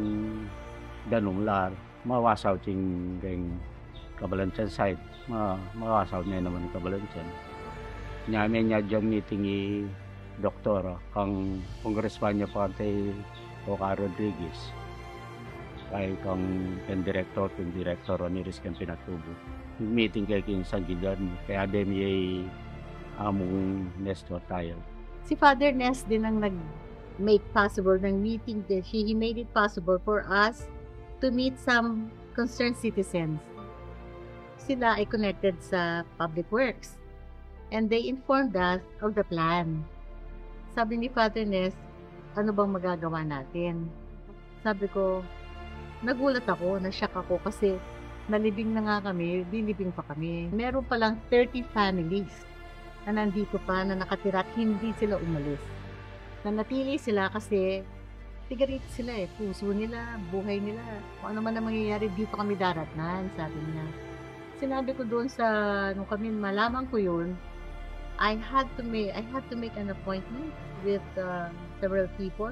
danum lar, mawasaw king keng kabalansian side, ma-, mawasaw ne naman ing kabalansian. Nya me nya dyang meeting i Doktora, kang congressman ya pa kante Oca Rodriguez. Kay kang, kang director, kang director Ramirez kang pinatubu. Meeting kay king San Guillermo, kaya dem ye amung Nestor Tayag. Si Father Nes din ang nag-make possible ng meeting din. He, he made it possible for us to meet some concerned citizens. Sila ay connected sa Public Works. And they informed us of the plan. Sabi ni Father Nes, "Ano bang magagawa natin?" Sabi ko, nagulat ako, na-shock ako kasi nalibing na nga kami, lilibing pa kami. Meron palang thirty families na nandito pa, na nakatira at hindi sila umalis. Nanatili sila kasi tiga rito sila eh. Puso nila, buhay nila, kung ano man ang mangyayari, dito kami daratnan, sabi niya. Sinabi ko doon sa, nung kami, malaman ko yun, I had to make, I had to make an appointment with, uh, several people.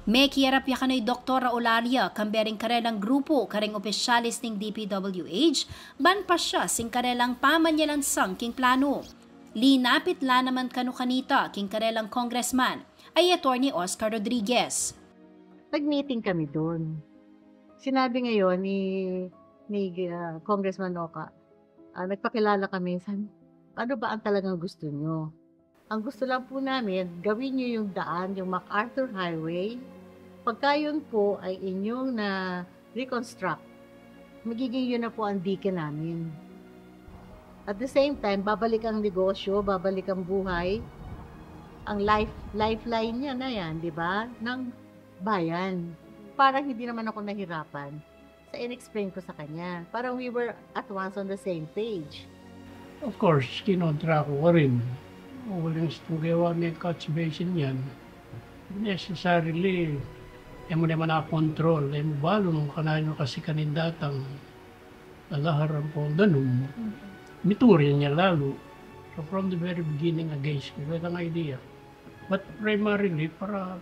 Mekiyarap ya kanu i Doktora Eulalia, kambe ring karelang grupu kareng opisyalis ning D P W H, ban pasias ing karelang pamanyalansang king planu. Linapit la naman kanu kanita king karelang congressman, a i Attorney Oscar Rodriguez. Nag-meeting kami doon. Sinabi ngayon ni, ni, ah, Congressman Oca, ah, nagpakilala kami, sabi, "Ano ba ang talagang gusto nyo? Ang gusto lang po namin, gawin nyo yung daan, yung MacArthur Highway. Pagka yun po ay inyong na-reconstruct, magiging yun na po ang dike namin. At the same time, babalik ang negosyo, babalik ang buhay, ang life, lifeline niya na yan, di ba? Ng bayan." Parang hindi naman ako nahirapan sa in-explain ko sa kanya. Parang we were at once on the same page. Of course, kinontra ko karin. Uling sa tunggewa may catch basin yan. Necessarily, e mu naman na-control, e mu balu nung kananu kasi kanin datang, lalaharan pong danum. Miturin ya lalu. So from the very beginning, against ko, wala kang idea. But primarily, para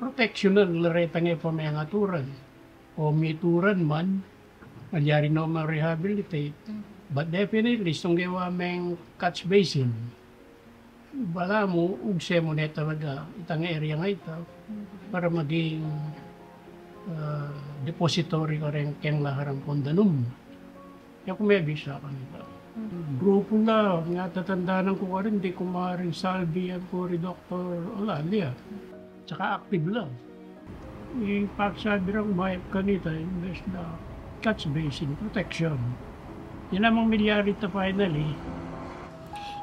protection na la retang e pamengaturan. O mituran man, malyari no ma-rehabilitate. But definitely, sunggewa meng catch basin. Balamu, ugse mu ne talaga itang area nga ita para maging, ah, depository kareng keng laharan pong danum. Ya ku mebisa kanita. Grupu la, nga tatandanan ku karin, di ku maring Salvi yan kuri Doktor Eulalia. Tsaka active la. Ipagsabi rang mayap kanita, imbes na catch basin protection. Yan ang milyari ta finally.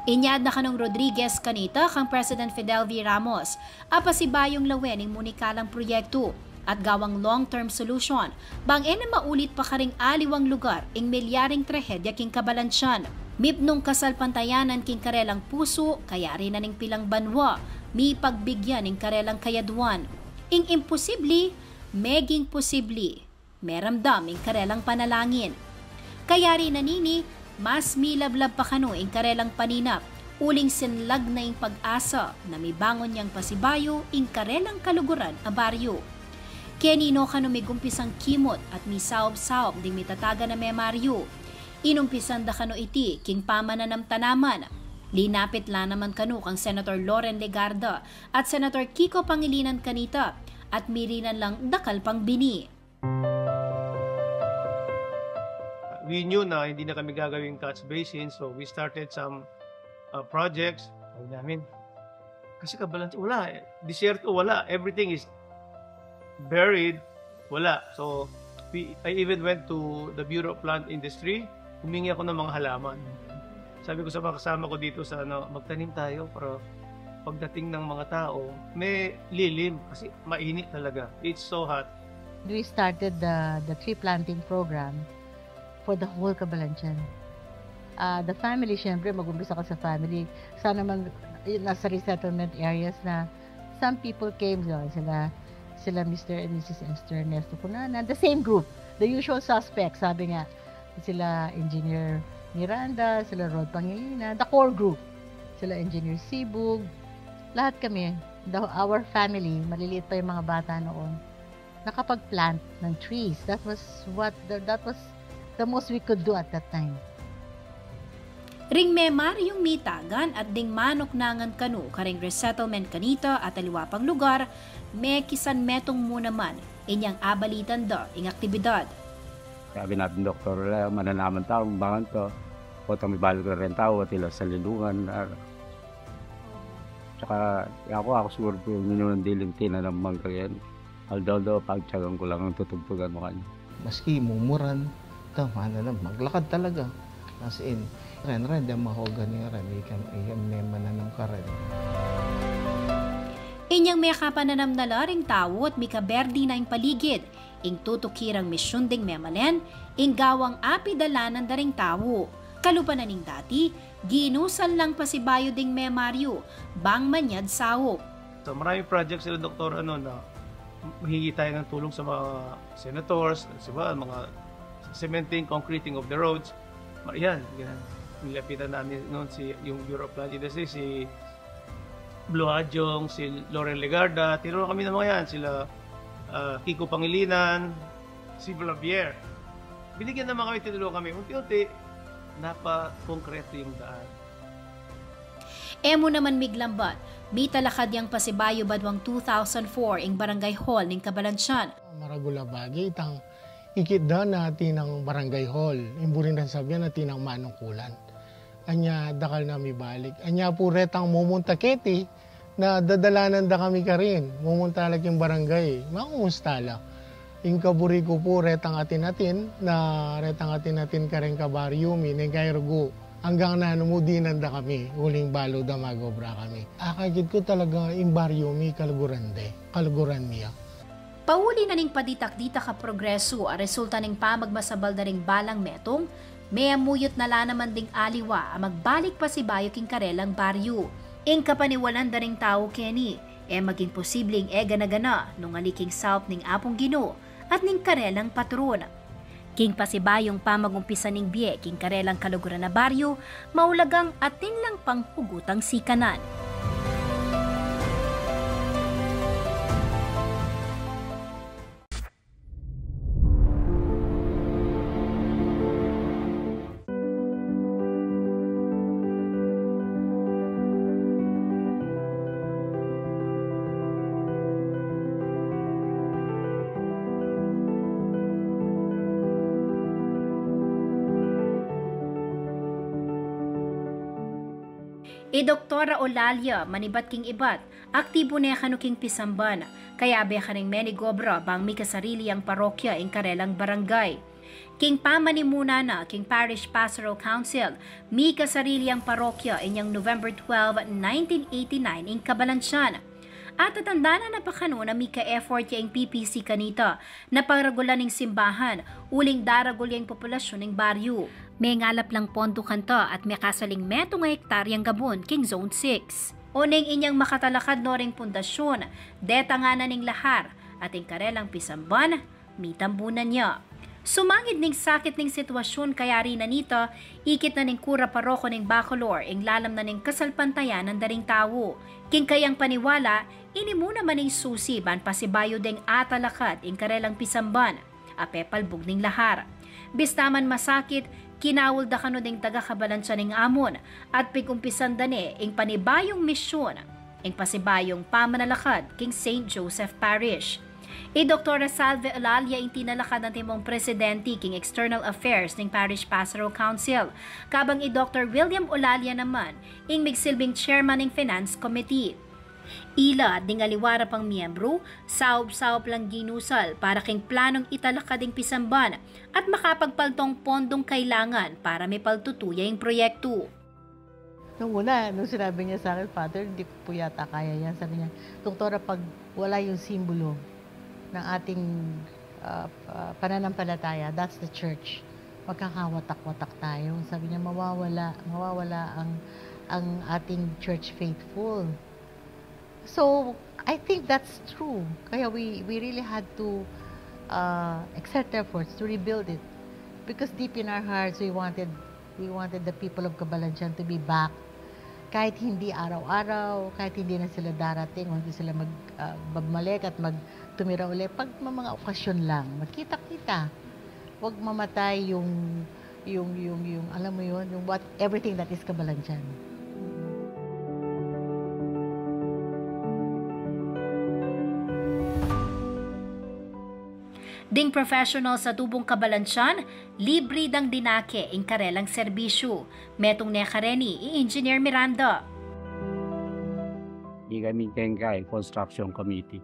Inyad na kanung Rodriguez kanita kang President Fidel V. Ramos, a pasibayung lawen ing munikalang proyektu at gawang long-term solution, bang e na maulit pa karing aliwang lugar ing milyaring trahedya king Cabalansian. Mipnung kasalpantayanan king karelang pusu, kayari na ning pilang banwa, mipagbigyan ing karelang kayaduan. Ing imposibli, meging posibli. meramdam ing karelang panalangin. Kayari na nini, mas milablab pa kanu ing karelang paninap, uling sinlag na ing pag-asa na mibangun yang pasibayu ing karelang kaluguran a baryu. Keni no kanu migumpisang kimut at misaup-saup ding mitatagan a memaryu. Inumpisan da kanu iti king pamananam tanaman. Linapit la naman kanu kang Senator Loren Legarda at Senator Kiko Pangilinan kanita at mirinan lang dakal pang bini. We knew na hindi na kami gagawing catch basin, so we started some uh, projects. Sabi namin, kasi Cabalanchon, wala eh. Disyerto, wala. Everything is buried, wala. So, we, I even went to the Bureau of Plant Industry, humingi ako ng mga halaman. Sabi ko sa mga kasama ko dito sa ano, magtanim tayo para pagdating ng mga tao, may lilim kasi mainit talaga. It's so hot. We started the, the tree planting program for the whole Cabalanchon. Ah, the family, syempre, mag-umpisa ka sa family. Sana man, yun, nasa resettlement areas na some people came doon. Sila, sila Mister and Missus Esther Ernesto Cunana, the same group, the usual suspects, sabi nga, sila Engineer Miranda, sila Rod Pangilinan, the core group, sila Engineer Sibug, lahat kami, the, our family, maliliit pa yung mga bata noon, nakapag-plant ng trees. That was what, the, that was the most we could do at that time. Ring memaryung mitagan at ding manuknangan kanu karing resettlement kanita at aliwa pang lugar, mekisan metung mu naman inyang abalitan da ing aktibidad. Sabi natin, Doktor, wala, mananaman tau, bangan to. Potang mibalik na rin tau, at ila sa lindungan. Ah. Tsaka, ako, ako siguro po yung minunang diling tinanam man kayan. Although, although, pagtsagan ko lang ang tutugtugan mo kanya. Maski mumuran, tama na lang, maglakad talaga. As in, ren, ren, di mahogani ren, ikan, ikan may mananam ka ren. Inyang mekapananam na la ring tau at mikaberdi na ing paligid, ing tutukirang misyun ding memalen, ing gawang api dalanan da ring tau. Kalupa na ning dati, ginusan lang pasibayu ding memaryu, bang manyad saup. So, maraming projects sila, Doktor, ano, na mahingi tayo ng tulong sa mga senators, di ba, mga cementing, concreting of the roads. Ma-, yan, yan. Nilapitan namin noon si, yung Bureau of Land Industry, si Blue Adjong, si Loren Legarda, tinulungan kami ng mga yan, sila, ah, Kiko Pangilinan, si Blavier. Binigyan naman kami, tinulungan kami. Unti-unti, napakongkreto yung daan. E mu naman miglambat, mitalakad yang pasibayu badwang two thousand four ing barangay hall ning Cabalanchon. Maragul a bage, itang ikit da na atin ang barangay hall, ing buri nang sabian atin ang manungkulan. Anya, dakal na mibalik. Anya pu retang mumunta keti, na dadalanan da kami karin. Mumunta la king barangay. Makumusta la. Ing kaburi ku pu, retang atin-atin, na retang atin-atin karing kabaryu mi, neng kayrugu. Anggang nanu mu dinan da kami, uling balu da mag-obra kami. Akakit ku talaga ing baryu mi, kaluguran de, kaluguran mi ya. Pauli na ning paditak-ditak a progresu a resulta ning pamagmasabal da ring balang metung, memuyut na la naman ding aliwa a magbalik pasibayu king karelang baryu. Ing kapaniwalan da ring tau keni, e maging posible ing e gana-gana nung ali king saup ning Apung Ginu at ning karelang patron. King pasibayung pamagumpisa ning bie king karelang kaluguran a baryu, maulagang atin lang panghugutang sikanan. I Doktora Olalia, manibat king ibat, aktibu ne kanu king pisamban, kayabe karing menigobra bang mikasarili yang parokya ing karelang barangay. King pamanimuna na king Parish Pastoral Council, mikasarili yang parokya inyang November twelve, nineteen eighty-nine ing Cabalanchon. At tatandanan na pa kanu na mika-effort ya ing P P C kanita na paragulan ing simbahan, uling daragul ya ing populasyun ning baryu. Mengalap lang pondu kanta at mekasaling metung a hektaryang gabun king Zone six. Oneng inyang makatalakad no ring pundasyun, detangan na ning lahar, at ing karelang pisamban, mitambunan ya. Sumangid ning sakit ning sitwasyun kayari na nita, ikit na ning kura paroko ning Bacolor ing lalam na ning kasalpantayanan da ring tau. King kayang paniwala, ini mu naman ing susi ban pasibayu deng atalakad ing karelang pisamban a pepalbug ning lahar. Bista man masakit, kinaul da kanu deng taga-Cabalanzan ing amun at pig-umpisan da ne ing panibayung misyun, ing pasibayung pamanalakad king Saint Joseph Parish. I Doktora Salve Olalia ing tinalakad antimong presidenti king External Affairs ning Parish Pastoral Council, kabang i Doktor William Olalia naman ing migsilbing chairman ning Finance Committee. Ila at ding aliwa ra pang miyembru, saup-saup lang ginusal para king planung italakad ing pisamban at makapagpaltong pondung kailangan para mipaltutu ya ing proyektu. Nung una, nung sinabi niya sa akin, "Father, hindi ko po yata kaya yan." Sabi niya, "Doktora, pag wala yung simbolo ng ating, ah, ah, pananampalataya, that's the church, magkakawatak-watak tayo." Sabi niya, "Mawawala, mawawala ang, ang ating church faithful." So, I think that's true. Kaya we, we really had to, uh, exert efforts to rebuild it. Because deep in our hearts, we wanted, we wanted the people of Cabalanzan to be back. Kahit hindi araw-araw, kahit hindi na sila darating, o hindi sila mag, uh, babalik at mag, tumira uli, pag may mga okasyon lang, magkita-kita. Wag mamatay yung, yung, yung, yung, alam mo yun, yung what, everything that is Cabalanzan. Ding professional sa tubong Cabalanzan, libre dang dinake ing karelang serbisyu. Metung ne kareni i Engineer Miranda. Ikami keng kay construction committee.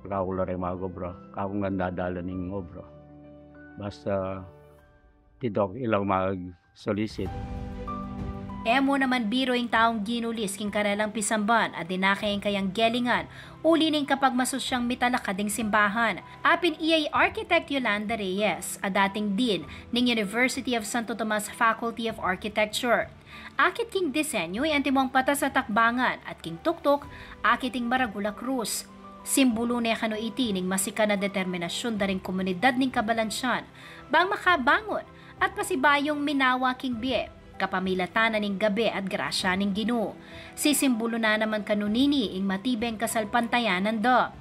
Kakula rin mag-obra. Kakung ganda dalan ning obra. Basta tidok ilang mag-solicit. E mu naman biru ing taung ginulis king karelang pisamban a dinake ing kayang gelingan uli ning kapagmasusyang mitalakad ing simbahan. Apin iya i Architect Yolanda Reyes, a dating Dean ning University of Santo Tomas Faculty of Architecture. Akit king disenyu i antimong patas a takbangan at king tuktuk, akit ing maragul a krus. Simbulu ne kanu iti ning masikan a determinasyun da ring komunidad ning Cabalanzan bang makabangun at pasibayung minawa king bie kapamilatan na ning gabe at grasya ning Ginu. Sisimbulu na naman kanu nini ing matibeng kasalpantayanan da.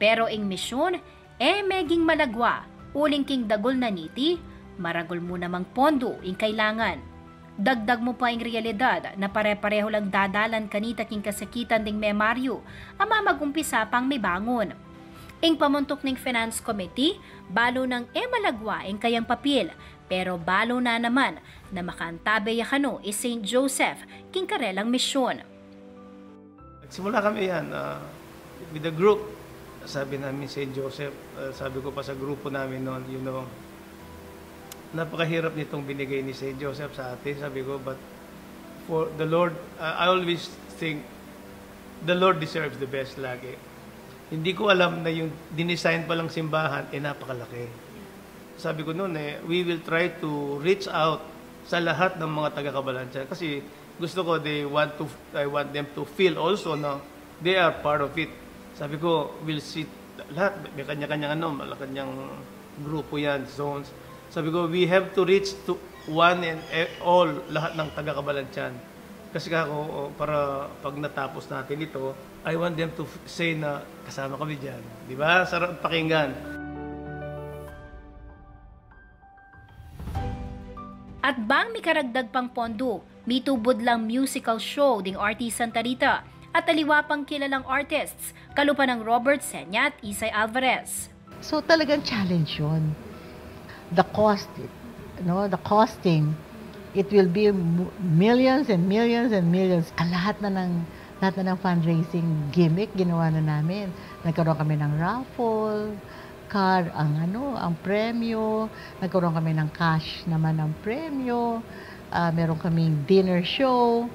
Pero ing misyun, e meging malagwa, uling king dagul na niti, maragul mu namang pondu ing kailangan. Dagdag mu pa ing realidad na pare-pareho lang dadalan kanita king kasakitan ding memaryu a mamag-umpisa pang mibangun. Ing pamuntuk ning Finance Committee, balu nang e malagwa ing kayang papil, pero balu na naman na makaantabe ya kanu i Saint Joseph king karelang misyun. Nagsimula kami yan, ah, with the group. Sabi namin, "Saint Joseph," ah, sabi ko pa sa grupo namin noon, you know, "Napakahirap nitong binigay ni Saint Joseph sa atin," sabi ko, "but for the Lord, ah, I always think the Lord deserves the best lagi." Hindi ko alam na yung dinesign palang simbahan, eh, napakalaki. Sabi ko noon, eh, "We will try to reach out sa lahat ng mga taga-Cabalanzan." Kasi gusto ko, they want to, I want them to feel also na they are part of it. Sabi ko, "We'll see lahat, may kanya-kanyang ano, may kanyang grupo yan, zones." Sabi ko, "We have to reach to one and e-, all, lahat ng taga-Cabalanzan." Kasi kako, oh, para pag natapos natin ito, I want them to f-, say na kasama kami dyan. Di ba? Sarap pakinggan. At bang mikaragdag pang pondu, mitubud lang musical show ding Artis Santa Rita at aliwa pang kilalang artists, kalupa nang Robert Senya at Isay Alvarez. So talagang challenge yun. The cost, no, the costing, it will be millions and millions and millions. Ang lahat na ng, lahat na ng fundraising gimmick ginawa na namin. Nagkaroon kami ng raffle, car ang ano, ang premyo, nagkaroon kami ng cash naman ng premyo, uh, meron kaming dinner show,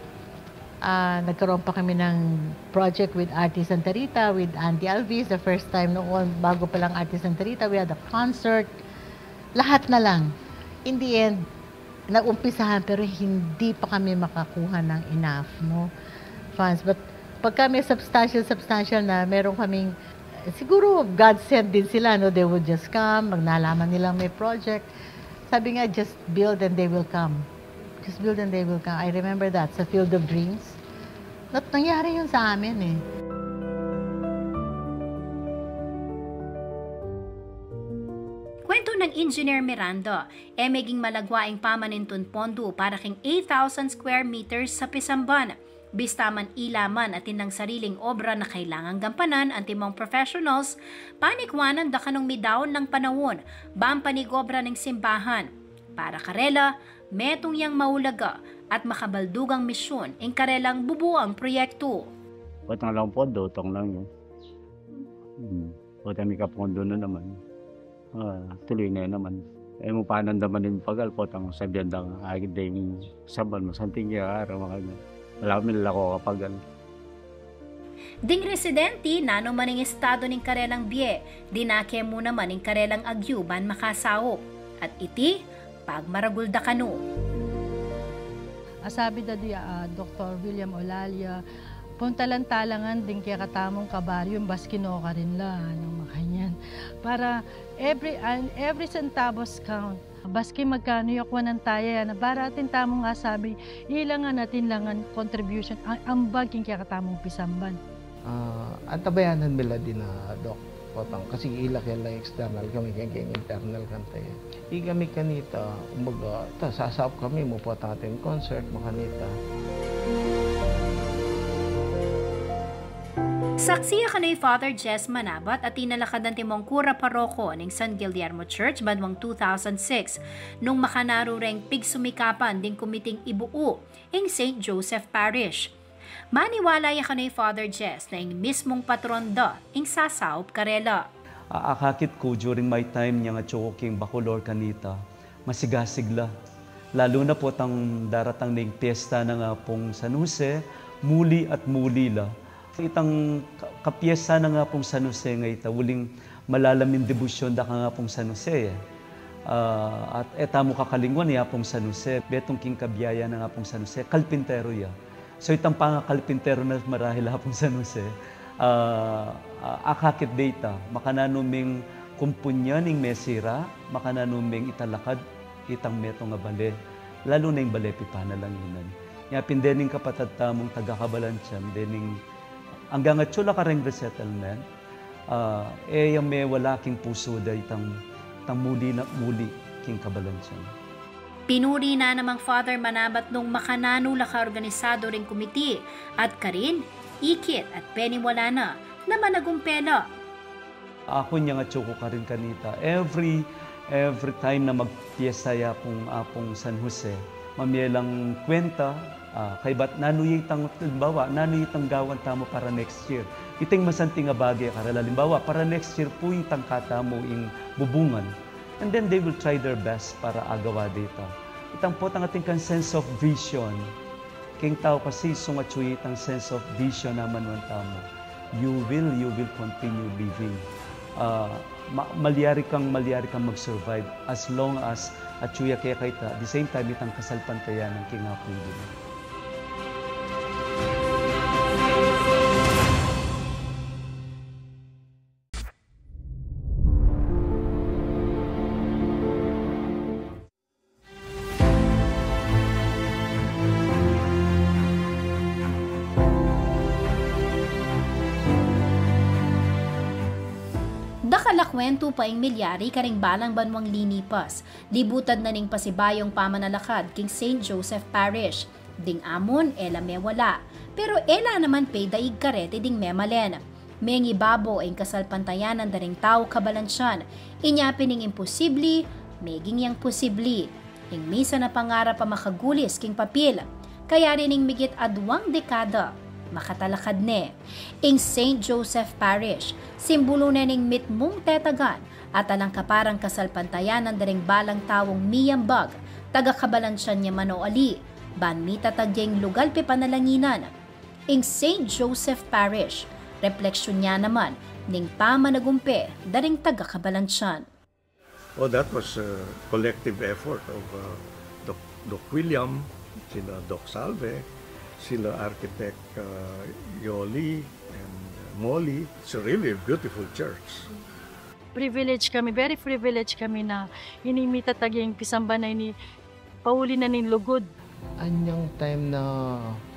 uh, nagkaroon pa kami ng project with Artis Santa Rita, with Auntie Alvis, the first time noon, bago pa lang Artis Santa Rita, we had a concert, lahat na lang. In the end, naumpisahan pero hindi pa kami makakuha ng enough, no, funds. But pagka may substantial, substantial na, meron kaming Siguro God sent din sila, no? They would just come, pag nalaman nilang may project. Sabi nga, "Just build and they will come. Just build and they will come." I remember that, sa Field of Dreams. Nat-, nangyari yun sa amin eh. Kwento ng Engineer Miranda, e meging malagwa ing pamanintun pondo para king eight thousand square meters sa Pisamban. Bista man ila man atin nang sariling obra na kailangang gampanan antimong professionals, panikwanan da kanung midaun nang panaun ban panigobra ning simbahan. Para karela, metung yang maulaga at makabaldugang misyun ing karelang bubuang proyektu. Potang lang pondo, tong lang yun. Hmm. Potang mikapondo na naman. Ah, tuloy na naman. E mu panandaman ing pagal, potang sabian dang agid da ing saban, masanting ya ara, makanya. Wala kami lako kapagal. Ding residente, nanu man ing estado ning karelang bie, dinake mu naman ing karelang agyu ban makasaup. At iti, pagmaragul da kanu. Asabi da di, ah, Doktor William Olalia, puntalan talangan ding kekatamung kabaryu, baski no karin la, ano, makanyan. Para every, ah, every centavos count. Baski magkanu ya kuanan taya, yan. Para atin tamung asabi, ilangan atin langan contribution, ang, ambag king kekatamung Pisamban. Ah, antabayanan mi la din a, Doc, potang, kasi ila keng external, kami keng, keng internal kanta ya. Ikami kanita, kumbaga, ta, sasaup kami mu potang atin concert, makanita. Saksi ya kanu i Father Jess Manabat a tinalakad antimong kura paroko ning San Guillermo Church banwang two thousand six, nung makanaru reng pigsumikapan ding kumiting ibuu ing Saint Joseph Parish. Maniwala ya kanu i Father Jess na ing mismung patron da ing sasaup karela. A, akakit ku, during my time, inyang atyu ku king Bacolor kanita, masigasig la. Lalu na potang daratang na ing piesta nang Apung San Jose, muli at muli la. Itang ka-, kapiesta nang Apung San Jose nga ita, uling malalam ing debusyon da kang Apung San Jose, e. Ah, at e tamu kakalingwan i Apung San Jose, betung king kabiayan nang Apung San Jose, kalpintero ya. So, itang pangakalpintero na marahil Apung San Jose, ah, ah, akakit da ita, makananu meng kumpunyan ing mesira, makananu meng italakad itang metung a bale, lalu na ing bale pipanalanginan. Nya pin dening kapatad tamung taga Cabalantian, dening anggang atyu la kareng resettlement, ah, e ya mewala king pusu da itang, itang muli na muli king Cabalantian. Pinuri na namang Father Manabat nung makananu la kaorganisadu ring kumiti at karin, ikit at peniwala na na managumpe la. Aku inyang atyu ku karin kanita, every, every time na magpiesta ya Apung, Apung San Jose, mamie lang kwenta, ah, kaybat nanu ya itang, halimbawa, nanu ya itang gawan tamu para next year. Ita ing masanting a bage karela, halimbawa, para next year pu itang katamu ing bubungan. And then they will try their best para agawa da ita. Itang potang atin kang sense of vision. King tau kasi, isung atyu ya itang sense of vision a manuan tamu, you will, you will continue living. Ah, ma-, malyari kang, malyari kang mag-survive as long as atyu ya keka ita, the same time itang kasalpantayanan king Apung Ginu. Dakal a kwentu pa ing milyari karing balang banwang linipas, libutad na ning pasibayung pamanalakad king Saint Joseph Parish. Ding amun, e la mewala, pero e la naman pin daig kareti ding memalen. Mengibabo ing kasalpantayanan da ring tau Cabalantian, inya pin ing imposibli, meging yang posibli. Ing misan a pangarap a makagulis king papil, kayari ning migit adwang dekada, makatalakad ne. Ing Saint Joseph Parish, simbulu ne ning mitmung tetagan at alang kaparang kasalpantayanan da ring balang taung miyambag, taga Cabalantian ya man o ali, ban mitatag ya ing lugal pipanalanginan. Ing Saint Joseph Parish, repleksyon ya naman ning pamanagumpe da ring taga Cabalantian. Oh, that was a collective effort of, uh, Doc, Doc William, sila Doc Salve, sila Architect, uh, Yoli, and, uh, Molly, it's really a beautiful church. Privilege kami, very privileged kami na ini mitatag ing pisamban a ini pauli na ning lugud. Anyang time na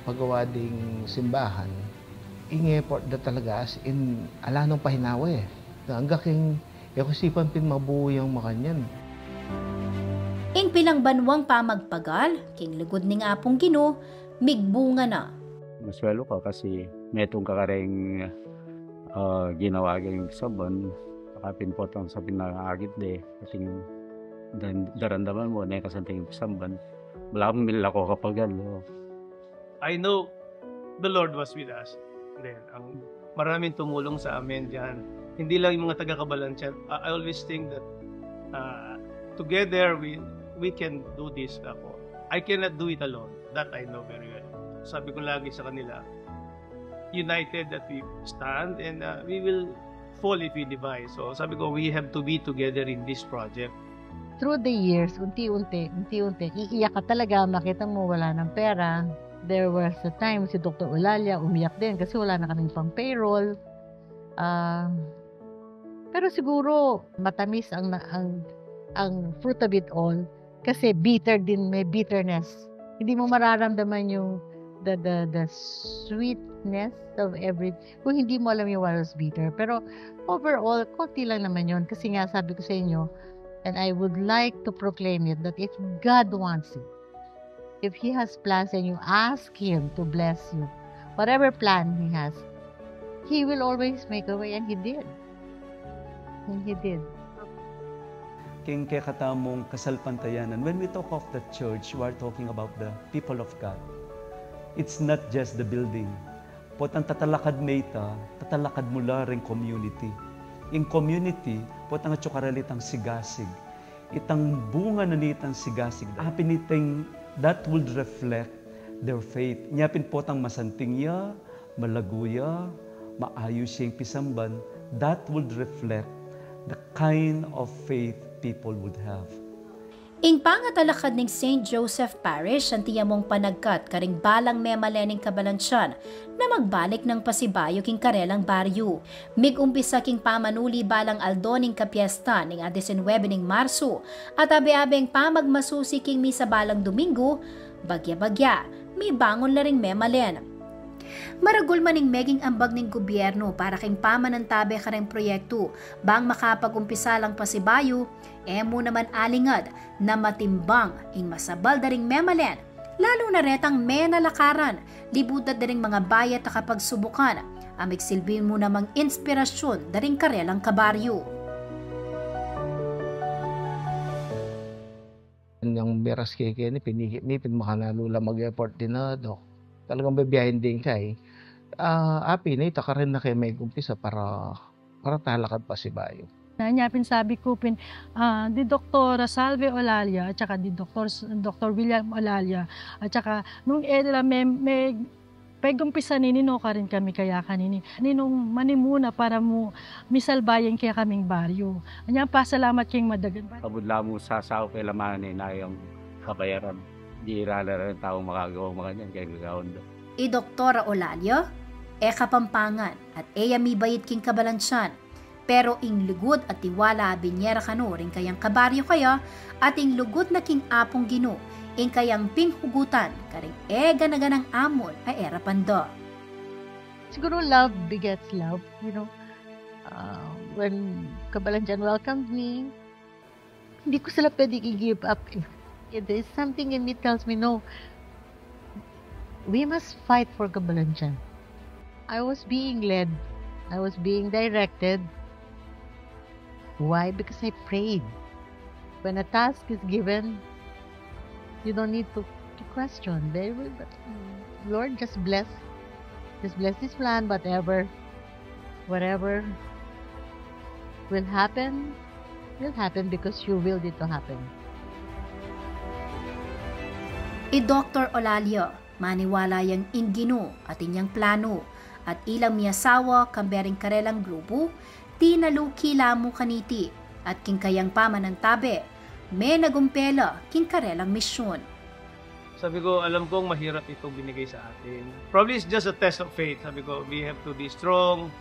pagawa ding simbahan, ing effort da talaga as in ala nung pahinawa e. Angga king e ku sipan pin mabuo yang makanyan. Ing pilang banwang pamagpagal king lugud ning Apung Ginu, migbunga na. Maswelu ka kasi metung ka kareng ah, ginawa king pisamban, saka pin potang sa pin agit de, ating darandaman mu ne kasanting pisamban, balamu milako ka pagal. I know the Lord was with us. Then, ang maraming tumulong sa amin diyan. Hindi lang yung mga taga-Cabalantian. I, I always think that uh, together we we can do this ako. I cannot do it alone. That I know very well. Sabi ko lagi sa kanila, united that we stand and uh, we will fall if we divide. So sabi ko, we have to be together in this project. Through the years, unti-unti, unti-unti, iiyak ka talaga, makita mo wala ng pera. There was a time si Doktor Olalia umiyak din kasi wala na kaming pang payroll. Ah, pero siguro matamis ang, ang, ang fruit of it all kasi bitter din, may bitterness. Hindi mo mararamdaman yung the, the, the sweetness of every, kung hindi mo alam yung what was bitter. Pero overall, konti lang naman yun. Kasi nga, sabi ko sa inyo, and I would like to proclaim it, that if God wants it, if He has plans and you ask Him to bless you, whatever plan He has, He will always make a way, and He did. And He did. King kekatamung kasalpantayanan, when we talk of the church, we are talking about the people of God. It's not just the building. Potang tatalakad me ita, tatalakad mu la ring community. Ing community, potang atyu karela itang sigasig. Itang bunga na nitang sigasig, apin iting that would reflect their faith. Nya pin potang masanting ya, malagu ya, maayus ya ing pisamban, that would reflect the kind of faith people would have. Ing pangatalakad ning Saint Joseph Parish anti ya mung panagkat karing balang memalen ning Cabalantian na magbalik nang pasibayu king karelang baryu. Migumpisa king pamanuli balang aldo ning kapiestan ning a disinwebe ning Marsu, at abe-abe ing pamagmasusi king misa balang Domingo, bagya-bagya, mibangun la ring memalen. Maragul man ing meging ambag ning gubyernu para king pamanantabe kareng proyektu, bang makapag-umpisa lang pasibayu, e mu naman alingad na matimbang ing masabal da ring memalen, lalu na retang menalakaran, libud da ring mga bayat a kapagsubukan, a migsilbi mu namang inspirasyun da ring karelang kabaryu. Yang miras kekeni, pinihit mi pin makanalu la mag-effort din a, Dok. Talagang bibiyahin din ka e. Ah, apin ita karin na kaya migumpisa para, para talakad pasibayu. Nya pin sabi ku pin, ah, di Doktor Salve Olalia, at saka di Doktor S-, Doktor William Olalia, at saka nung e la me, me, pegumpisa nini, no, karin kami kaya kanini. Ninung manimuna para mu misalba yang kekaming baryu. Nya pasalamat king madagan. Kabud la mu sasaup e la manenayang kabayaran. Di ira la rin tau makagawa makanyan kaya gagawan da. I Doktora Olalia, e Kapampangan at e ya mibait king Cabalantian, pero ing lugud at tiwala a binie ra kanu ring kayang kabaryu kaya, at ing lugud na king Apung Ginu, ing kayang pinghugutan karing e gana-ganang amun a e ra panda. Siguro love begets love, you know. Uh, when Cabalantian welcomed me, hindi ko sila pwede i-give up eh. There is something in me tells me, no, we must fight for Cabalantian. I was being led. I was being directed. Why? Because I prayed. When a task is given, you don't need to, to question. They will, Lord, just bless. Just bless this plan, whatever. Whatever will happen, will happen because you willed it to happen. I Doktor Olalia, maniwala yang ing Ginu at inyang planu, at ilang miasawa kambe ring karelang grupu, tinaluki la mu kaniti, at king kayang pamanantabe, menagumpe la king karelang misyun. Sabi ko, "Alam kong mahirap itong binigay sa atin. Probably it's just a test of faith." Sabi ko, "We have to be strong.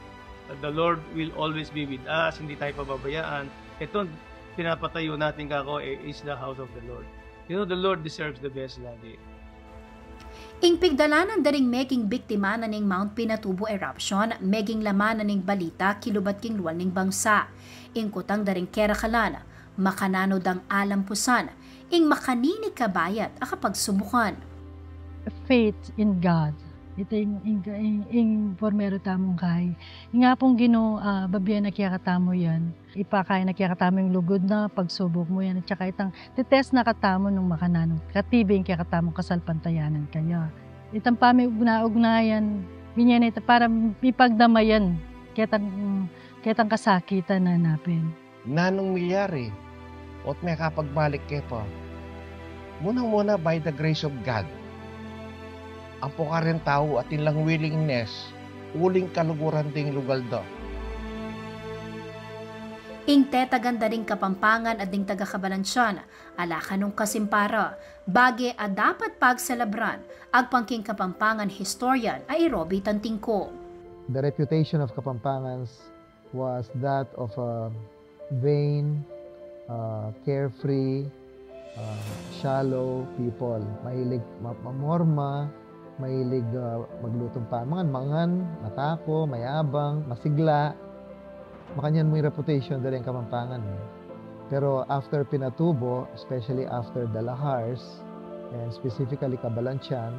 The Lord will always be with us. Hindi tayo pababayaan." Itong pinapatayo natin kako, eh, is the house of the Lord. You know, the Lord deserves the best lagi. Ing pigdalanan da ring meging biktima na ning Mount Pinatubo eruption, meging laman na ning balita kilubat king lual ning bangsa. Ing kutang da ring kerakalan, makananu dang alampusan ing makanini kabayat a kapagsubukan. Faith in God. Ita ing, ing, ing, ing primero tamung kai. Ing Apung Ginu, ah, babie na kekatamu yan. Ipakay na kekatamu ing lugud na pagsubuk mu yan. At saka itang titest na katamu nung makananu katibe ing kekatamung kasalpantayanan kaya. Itang pamiugna-ugnayan, binye na ita para mipagdamayan ketang, ketang kasakitan na napin. Nanung milyari, o't mekapagmalik ke pa. Munang-muna by the grace of God. Ampo karen tau atin lang willingness uling kaluguran ding lugal da. Ing tetagan da ring Kapampangan at ding taga-Cabalantian, ala kanung kasimpara, bage a dapat pagselebran, agpang king Kapampangan historian a i Roby Tantingco. The reputation of Kapampangans was that of a vain, uh, carefree, uh, shallow people. Mahilig ma- mamorma, mahilig, uh, maglutong pamangan, mangan, matako, mayabang, masigla. Makanyan mu ing reputation da ring Kapampangan, eh. Pero after Pinatubo, especially after the Lahars, and specifically Cabalantian,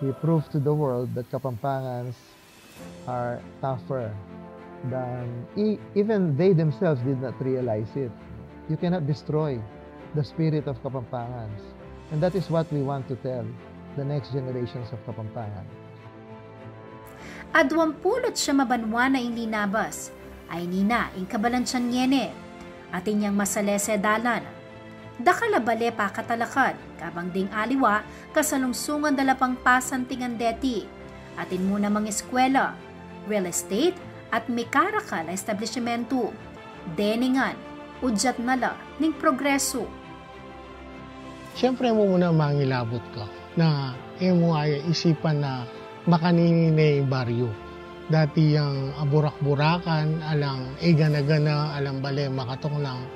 we proved to the world that Kapampangans are tougher than e- even they themselves did not realize it. You cannot destroy the spirit of Kapampangans. And that is what we want to tell the next generations of Kapampangan. Aduang pulu't siyam a banwa na ing linabas, ay nina ing Cabalantian ngeni. Atin yang masalese dalan. Dakal a bale pakatalakad, kabang ding aliwa, kasalungsungan da la pang pasantingan deti. Atin mu namang eskwela, real estate, at mekarakal a establisyamentu. Deningan, udyat na la ning progresu. Siyempre mu muna mangilabut ka na e mu aya isipan na makanini ne ing baryu. Dati yang aburak-burakan, alang e gana-gana, alang bale makatuknang,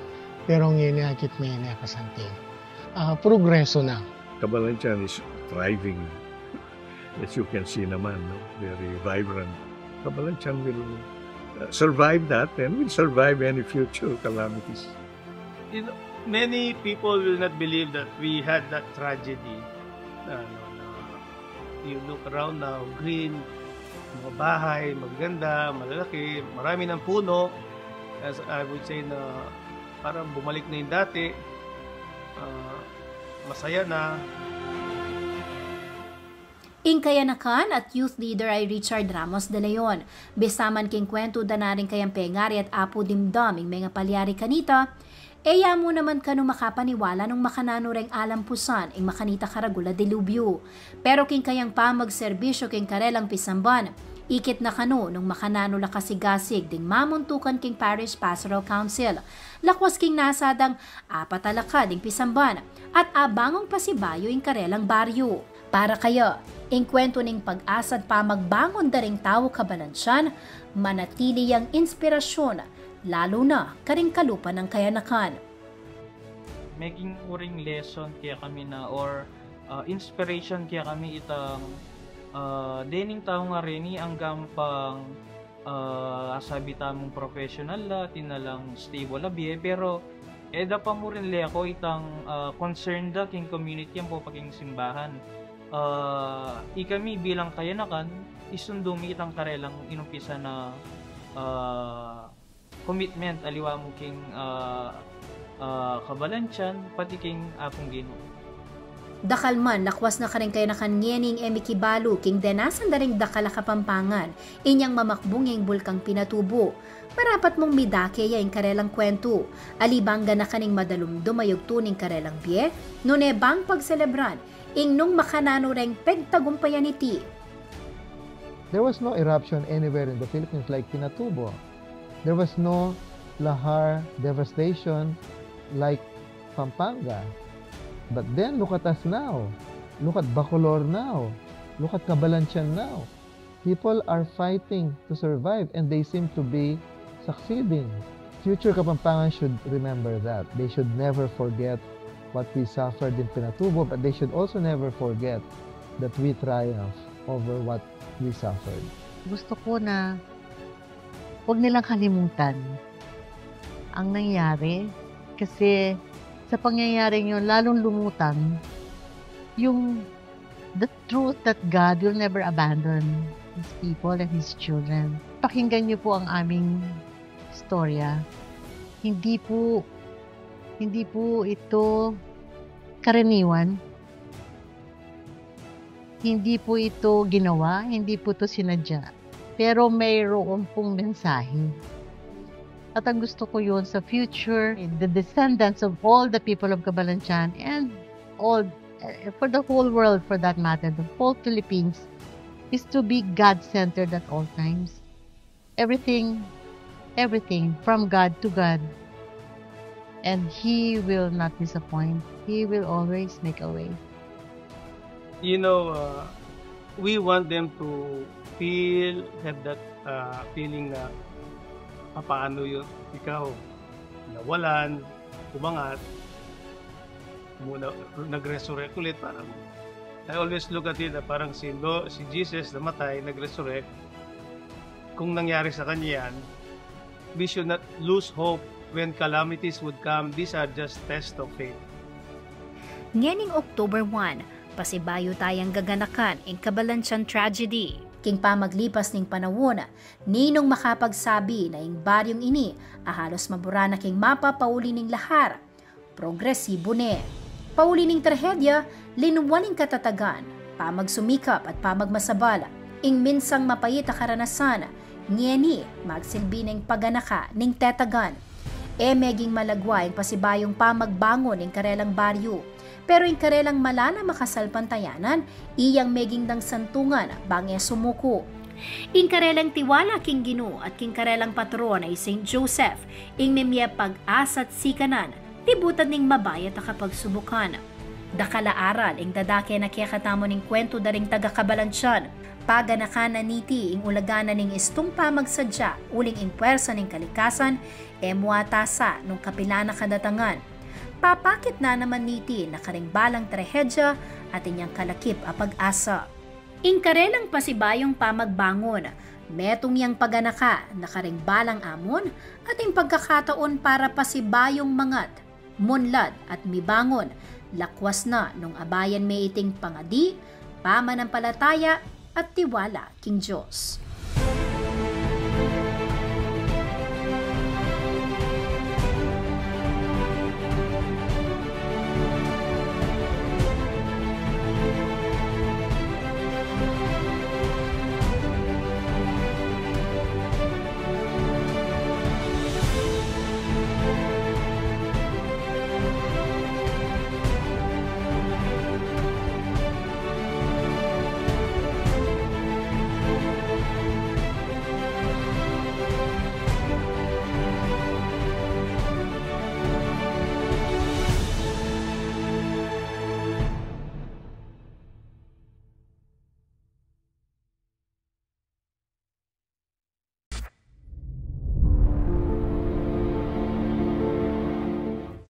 pero ngeni akit me ne kasanting. Ah, progreso na. Cabalantian is thriving. As you can see naman, no? Very vibrant. Cabalantian will uh, survive that and will survive any future calamities. You know, many people will not believe that we had that tragedy. Ano, na you look around now, green, mga bahay, magaganda, malalaki, marami ng puno. As I would say na parang bumalik na yung dati, ah, masaya na. Ing kayanakan at youth leader ay Richard Ramos de Leon. Bisa man king kwentu da na ring kayang pengari at apu dimdam ing mengapalyari kanita, e ya mu naman kanu makapaniwala nung makananu reng alampusan ing makanita karagul a dilubyu. Pero king kayang pamagserbisyu king karelang pisamban, ikit na kanu nung makananu la kasigasig ding mamuntukan king Parish Pastoral Council, lakwas king nasa dang apat a laka ding pisamban at abangung pasibayu ing karelang baryu. Para kaya, ing kwentu ning pag-asa't pamagbangun da ring tau Cabalantian, manatili yang inspirasyun, lalu na karing kalupa nang kayanakan. Meging uring lesson kekami na or ah, inspiration kekami itang ah, dening tau ngeni anggang pang ah, asabi tamung professional la, atin na lang stable a bie, pero e da pa mu rin leko itang ah, concern da king community ampo pa king simbahan. Ah, ikami bilang kayanakan, isundu mi itang karelang inumpisan a ah, commitment aliwa mu king ah, ah, Cabalantian pati king Apung Ginu. Dakal man, lakwas na karing kayanakan ngening e mikibalu king denasan da ring dakal a Kapampangan inyang mamakbung ing Bulkang Pinatubo. Marapat mung midake ya ing karelang kwentu. Ali bang ganakan ing madalumdum a yugtu ning karelang bie, nune bang pagselebran ing nung makananu reng pegtagumpayan iti. There was no eruption anywhere in the Philippines like Pinatubo. There was no lahar devastation like Pampanga. But then look at us now. Look at Bacolor now. Look at Cabalantian now. People are fighting to survive and they seem to be succeeding. Future Kapampangan should remember that. They should never forget what we suffered in Pinatubo, but they should also never forget that we triumph over what we suffered. Gusto ko na huwag nilang kalimutan ang nangyari, kasi sa pangyayaring yun, lalong lumutang yung the truth that God will never abandon His people and His children. Pakinggan niyo po ang aming istorya. Hindi po, hindi po ito karaniwan. Hindi po ito ginawa, hindi po ito sinadya. Pero mayroon pong mensahe. At ang gusto ko yun sa future, the descendants of all the people of Cabalantian and all, eh, for the whole world for that matter, the whole Philippines, is to be God-centered at all times. Everything, everything from God to God. And He will not disappoint. He will always make a way. You know, uh, we want them to feel, have that uh, feeling na papaano yun, ikaw, nawalan, umangat, muna, nag-resurrect ulit. Parang, I always look at it na parang si, Lo, si Jesus namatay, nag-resurrect. Kung nangyari sa kanya yan, we should not lose hope when calamities would come. These are just tests of faith. Ngening October one, pasibayu tayang gaganakan ing Cabalantian tragedy. King pamaglipas ning panahun, ninung makapagsabi na ing baryung ini a halos mabura na king mapa pauli ning lahar, progresibu ne. Pauli ning trahedya, linwan ing katatagan, pamagsumikap at pamagmasabal. Ing minsang mapait a karanasan, ngeni magsilbi neng paganaka ning tetagan. E meging malagwa ing pasibayung pamagbangun ning karelang baryu, pero ing karelang malalam a kasalpantayanan, iyang meging dang santungan bang e sumuku. Ing karelang tiwala king Ginu at king karelang patron a i Saint Joseph, ing mimie pag-asa at sikanan, tibutan ning mabayat a kapagsubukan. Dakal a aral ing dadake na kekatamu ning kwentu da ring taga-Cabalantian. Paganakan na niti ing ulagan na ning istung pamagsadya, uling ing pwersa ning kalikasan e mu atasa nung kapilan a kadatangan. Papakit na naman niti na karing balang trahedya at inyang kalakip a pag-asa. Ing karelang pasibayung pamagbangun, metung yang paganaka na karing balang amun at ing pagkakataon para pasibayung mangat, munlad at mibangun, lakwas na nung abayan me iting pangadi, pamanampalataya at tiwala king Dios.